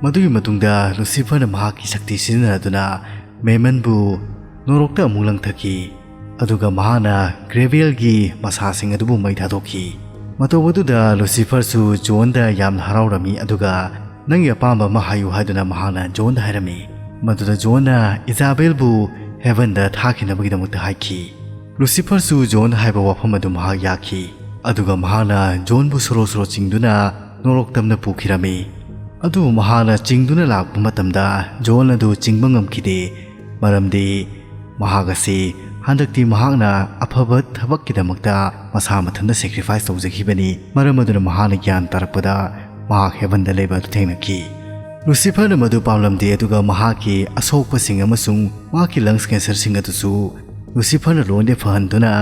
ꯃꯗꯨꯒꯤ ꯃꯇꯨꯡꯗ ꯂꯨꯁꯤꯐꯔꯅ ꯃꯍꯥꯛꯀꯤ ꯁꯛꯇꯤ ꯁꯤꯖꯤꯟꯅꯗꯨꯅ ꯃꯦꯃꯟꯕꯨ ꯅꯣꯔꯣꯛꯇ ꯑꯃꯨꯛ ꯂꯪꯊꯈꯤ, ꯑꯗꯨꯒ ꯃꯍꯥꯛꯅ ꯒ꯭ꯔꯦꯕꯤꯌꯦꯜꯒꯤ ꯃꯁꯥꯁꯤꯡ ꯑꯗꯨꯕꯨ ꯃꯩ ꯊꯥꯗꯣꯛꯈꯤ꯫ ꯃꯇꯧ ꯑꯗꯨꯗ ꯂꯨꯁꯤꯐꯔꯁꯨ ꯖꯣꯟꯗ ꯌꯥꯝꯅ ꯍꯔꯥꯎꯔꯝꯃꯤ, ꯑꯗꯨꯒ "ꯅꯪꯒꯤ ꯑꯄꯥꯝꯕ ꯑꯃ ꯍꯥꯏꯌꯨ" ꯍꯥꯏꯗꯨꯅ ꯃꯍꯥꯛꯅ ꯖꯣꯟꯗ ꯍꯥꯏꯔꯝꯃꯤ꯫ ꯃꯗꯨꯗ ꯖꯣꯟꯅ ꯏꯖꯥꯕꯦꯜꯕꯨ ꯍꯦꯚꯟꯗ ꯊꯥꯈꯤꯅꯕꯒꯤꯗꯃꯛꯇ ꯍꯥꯏꯈꯤ꯫ ꯂꯨꯁꯤꯐꯔꯁꯨ ꯖꯣꯟ ꯍꯥꯏꯕ ꯋꯥꯐꯝ ꯑꯗꯨ ꯃꯍꯥꯛ ꯌꯥꯈꯤ, ꯑꯗꯨꯒ ꯃꯍꯥꯛꯅ ꯖꯣꯟꯕꯨ ꯁꯣꯔꯣ ꯁꯣꯔꯣ ꯆꯤꯡꯗꯨꯅ ꯅꯣꯔꯣꯛ ꯇꯝꯅ ꯄꯨꯈꯤꯔꯝꯃꯤ꯫ ꯑꯗꯨꯕꯨ ꯃꯍꯥꯛꯅ ꯆꯤꯡꯗꯨꯅ ꯂꯥꯛꯄ ꯃꯇꯝꯗ ꯖꯣꯟ ꯑꯗꯨ ꯆꯤꯡꯕ ꯉꯝꯈꯤꯗꯦ, ꯃꯔꯝꯗꯤ ꯃꯍꯥꯛ ꯑꯁꯤ ꯍꯟꯗꯛꯇꯤ ꯃꯍꯥꯛꯅ ꯑꯐꯕ ꯊꯕꯛꯀꯤꯗꯃꯛꯇ ꯃꯁꯥ ꯃꯊꯟꯇ ꯁꯦꯀ꯭ꯔꯤꯐꯥꯏꯁ ꯇꯧꯖꯈꯤꯕꯅꯤ꯫ ꯃꯔꯝ ꯑꯗꯨꯅ ꯃꯍꯥꯛꯅ ꯒ꯭ꯌꯥꯟ ꯇꯥꯔꯛꯄꯗ ꯃꯍꯥꯛ ꯍꯦꯕꯟꯗ ꯂꯩꯕ ꯑꯗꯨ ꯊꯦꯡꯅꯈꯤ꯫ ꯂꯨꯁꯤꯐꯔꯅ ꯃꯗꯨ ꯄꯥꯝꯂꯝꯗꯦ, ꯑꯗꯨꯒ ꯃꯍꯥꯛꯀꯤ ꯑꯁꯣꯛꯄꯁꯤꯡ ꯑꯃꯁꯨꯡ ꯃꯍꯥꯛꯀꯤ ꯂꯪꯁ ꯀꯦꯟꯁꯔꯁꯤꯡ ꯑꯗꯨꯁꯨ ꯂꯨꯁꯤꯐꯔꯅ ꯂꯣꯏꯅ ꯐꯍꯟꯗꯨꯅ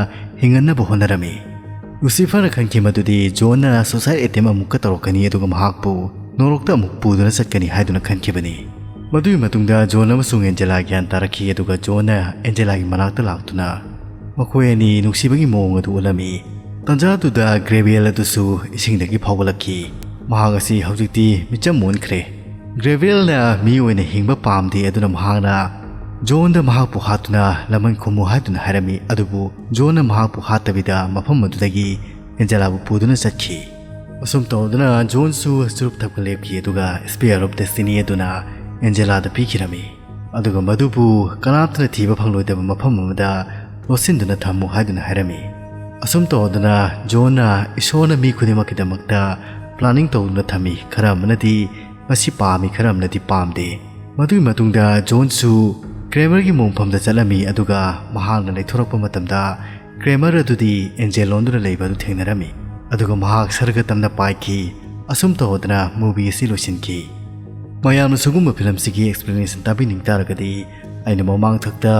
ꯍꯤꯡꯍꯟꯅꯕ ꯍꯣꯠꯅꯔꯝꯃꯤ꯫ ꯂꯨꯁꯤꯐꯔꯅ ꯈꯟꯈꯤ ꯃꯗꯨꯗꯤ ꯖꯣꯟꯅ ꯁꯨꯁꯥꯏꯗ ꯑꯦꯇꯦꯝ ꯑꯃꯨꯛꯀ ꯇꯧꯔꯛꯀꯅꯤ, ꯑꯗꯨꯒ ꯃꯍꯥꯛꯄꯨ ꯅꯣꯔꯣꯛꯇ ꯑꯃꯨꯛ ꯄꯨꯗꯨꯅ ꯆꯠꯀꯅꯤ ꯍꯥꯏꯗꯨꯅ ꯈꯟꯈꯤꯕꯅꯤ꯫ ꯃꯗꯨꯒꯤ ꯃꯇꯨꯡꯗ ꯖꯣꯟ ꯑꯃꯁꯨꯡ ꯑꯦꯟꯖꯦꯂꯥ ꯒ꯭ꯌꯥꯟ ꯇꯥꯔꯛꯈꯤ, ꯑꯗꯨꯒ ꯖꯣꯟꯅ ꯑꯦꯟꯖꯦꯂꯥꯒꯤ ꯃꯅꯥꯛꯇ ꯂꯥꯛꯇꯨꯅ ꯃꯈꯣꯏ ꯑꯅꯤ ꯅꯨꯡꯁꯤꯕꯒꯤ ꯃꯑꯣꯡ ꯑꯗꯨ ꯎꯠꯂꯝꯃꯤ꯫ ꯇꯥꯟꯖꯥꯗꯨꯗ ꯒ꯭ꯔꯦꯕꯤꯌꯦꯜ ꯑꯗꯨꯁꯨ ꯏꯁꯤꯡꯗꯒꯤ ꯐꯥꯎꯒꯠꯂꯛꯈꯤ꯫ ꯃꯍꯥꯛ ꯑꯁꯤ ꯍꯧꯖꯤꯛꯇꯤ ꯃꯤꯆꯝ ꯑꯣꯟꯈ꯭ꯔꯦ꯫ ꯒ꯭ꯔꯦꯕꯤꯌꯦꯜꯅ ꯃꯤ ꯑꯣꯏꯅ ꯍꯤꯡꯕ ꯄꯥꯝꯗꯦ, ꯑꯗꯨꯅ ꯃꯍꯥꯛꯅ ꯖꯣꯟꯗ ꯃꯍꯥꯛꯄꯨ ꯍꯥꯠꯇꯨꯅ ꯂꯃꯟ ꯈꯨꯝꯃꯨ ꯍꯥꯏꯗꯨꯅ ꯍꯥꯏꯔꯝꯃꯤ, ꯑꯗꯨꯕꯨ ꯖꯣꯟꯅ ꯃꯍꯥꯛꯄꯨ ꯍꯥꯠꯇꯕꯤꯗ ꯃꯐꯝ ꯑꯗꯨꯗꯒꯤ ꯑꯦꯟꯖꯦꯂꯥꯕꯨ ꯄꯨꯗꯨꯅ ꯆꯠꯈꯤ꯫ ꯑꯁꯨꯝ ꯇꯧꯗꯨꯅ ꯖꯣꯟꯁꯨ ꯆꯨꯔꯨꯞ ꯊꯛꯄ ꯂꯦꯞꯈꯤ, ꯑꯗꯨꯒ ꯁ꯭ꯄꯦꯌꯔ ꯑꯣꯐ ꯗꯦꯁꯇꯤꯅꯤ ꯑꯗꯨꯅ ꯑꯦꯟꯖꯦꯂꯥꯗ ꯄꯤꯈꯤꯔꯝꯃꯤ, ꯑꯗꯨꯒ ꯃꯗꯨꯕꯨ ꯀꯅꯥꯝꯇꯅ ꯊꯤꯕ ꯐꯪꯂꯣꯏꯗꯕ ꯃꯐꯝ ꯑꯃꯗ ꯂꯣꯠꯁꯤꯟꯗꯨꯅ ꯊꯝꯃꯨ ꯍꯥꯏꯗꯨꯅ ꯍꯥꯏꯔꯝꯃꯤ꯫ ꯑꯁꯨꯝ ꯇꯧꯗꯨꯅ ꯖꯣꯟꯅ ꯏꯁꯣꯔꯅ ꯃꯤ ꯈꯨꯗꯤꯡꯃꯛꯀꯤꯗꯃꯛꯇ ꯄ꯭ꯂꯥꯅꯤꯡ ꯇꯧꯗꯨꯅ ꯊꯝꯃꯤ, ꯈꯔ ꯑꯃꯅꯗꯤ ꯃꯁꯤ ꯄꯥꯝꯃꯤ, ꯈꯔ ꯑꯃꯅꯗꯤ ꯄꯥꯝꯗꯦ꯫ ꯃꯗꯨꯒꯤ ꯃꯇꯨꯡꯗ ꯖꯣꯟꯁꯨ ꯀ꯭ꯔꯦꯃꯔꯒꯤ ꯃꯣꯡꯐꯝꯗ ꯆꯠꯂꯝꯃꯤ, ꯑꯗꯨꯒ ꯃꯍꯥꯛꯅ ꯂꯩꯊꯣꯔꯛꯄ ꯃꯇꯝꯗ ꯀ꯭ꯔꯦꯃꯔ ꯑꯗꯨꯗꯤ ꯑꯦꯟꯖꯦꯜ ꯂꯣꯟꯗꯨꯅ ꯂꯩꯕ ꯑꯗꯨ ꯊꯦꯡꯅꯔꯝꯃꯤ, ꯑꯗꯨꯒ ꯃꯍꯥꯛ ꯁꯔꯒ ꯇꯝꯅ ꯄꯥꯏꯈꯤ꯫ ꯑꯁꯨꯝ ꯇꯧꯗꯅ ꯃꯨꯚꯤ ꯑꯁꯤ ꯂꯣꯏꯁꯤꯟꯈꯤ꯫ ꯃꯌꯥꯝꯅ ꯁꯤꯒꯨꯝꯕ ꯐꯤꯂꯝꯁꯤꯒꯤ ꯑꯦꯛꯁꯄ꯭ꯂꯦꯅꯦꯁꯟ ꯇꯥꯕꯤꯅꯤꯡ ꯇꯥꯔꯒꯗꯤ ꯑꯩꯅ ꯃꯃꯥꯡ ꯊꯛꯇ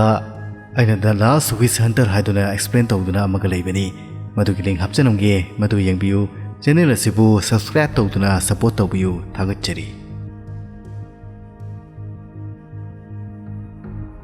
ꯑꯩꯅ ꯗ ꯂꯥꯁ ꯋꯤꯁ ꯍꯟꯇꯔ ꯍꯥꯏꯗꯨꯅ ꯑꯦꯛꯁꯄ꯭ꯂꯦꯟ ꯇꯧꯗꯨꯅ ꯑꯃꯒ ꯂꯩꯕꯅꯤ, ꯃꯗꯨꯒꯤ ꯂꯤꯡ ꯍꯥꯞꯆꯔꯝꯒꯦ, ꯃꯗꯨ ꯌꯦꯡꯕꯤꯌꯨ꯫ ꯆꯦꯅꯦꯜ ꯑꯁꯤꯕꯨ ꯁꯕꯁꯀ꯭ꯔꯥꯏꯕ ꯇꯧꯗꯨꯅ ꯁꯄꯣꯔꯠ ꯇꯧꯕꯤꯌꯨ꯫ ꯊꯥꯒꯠꯆꯔꯤ꯫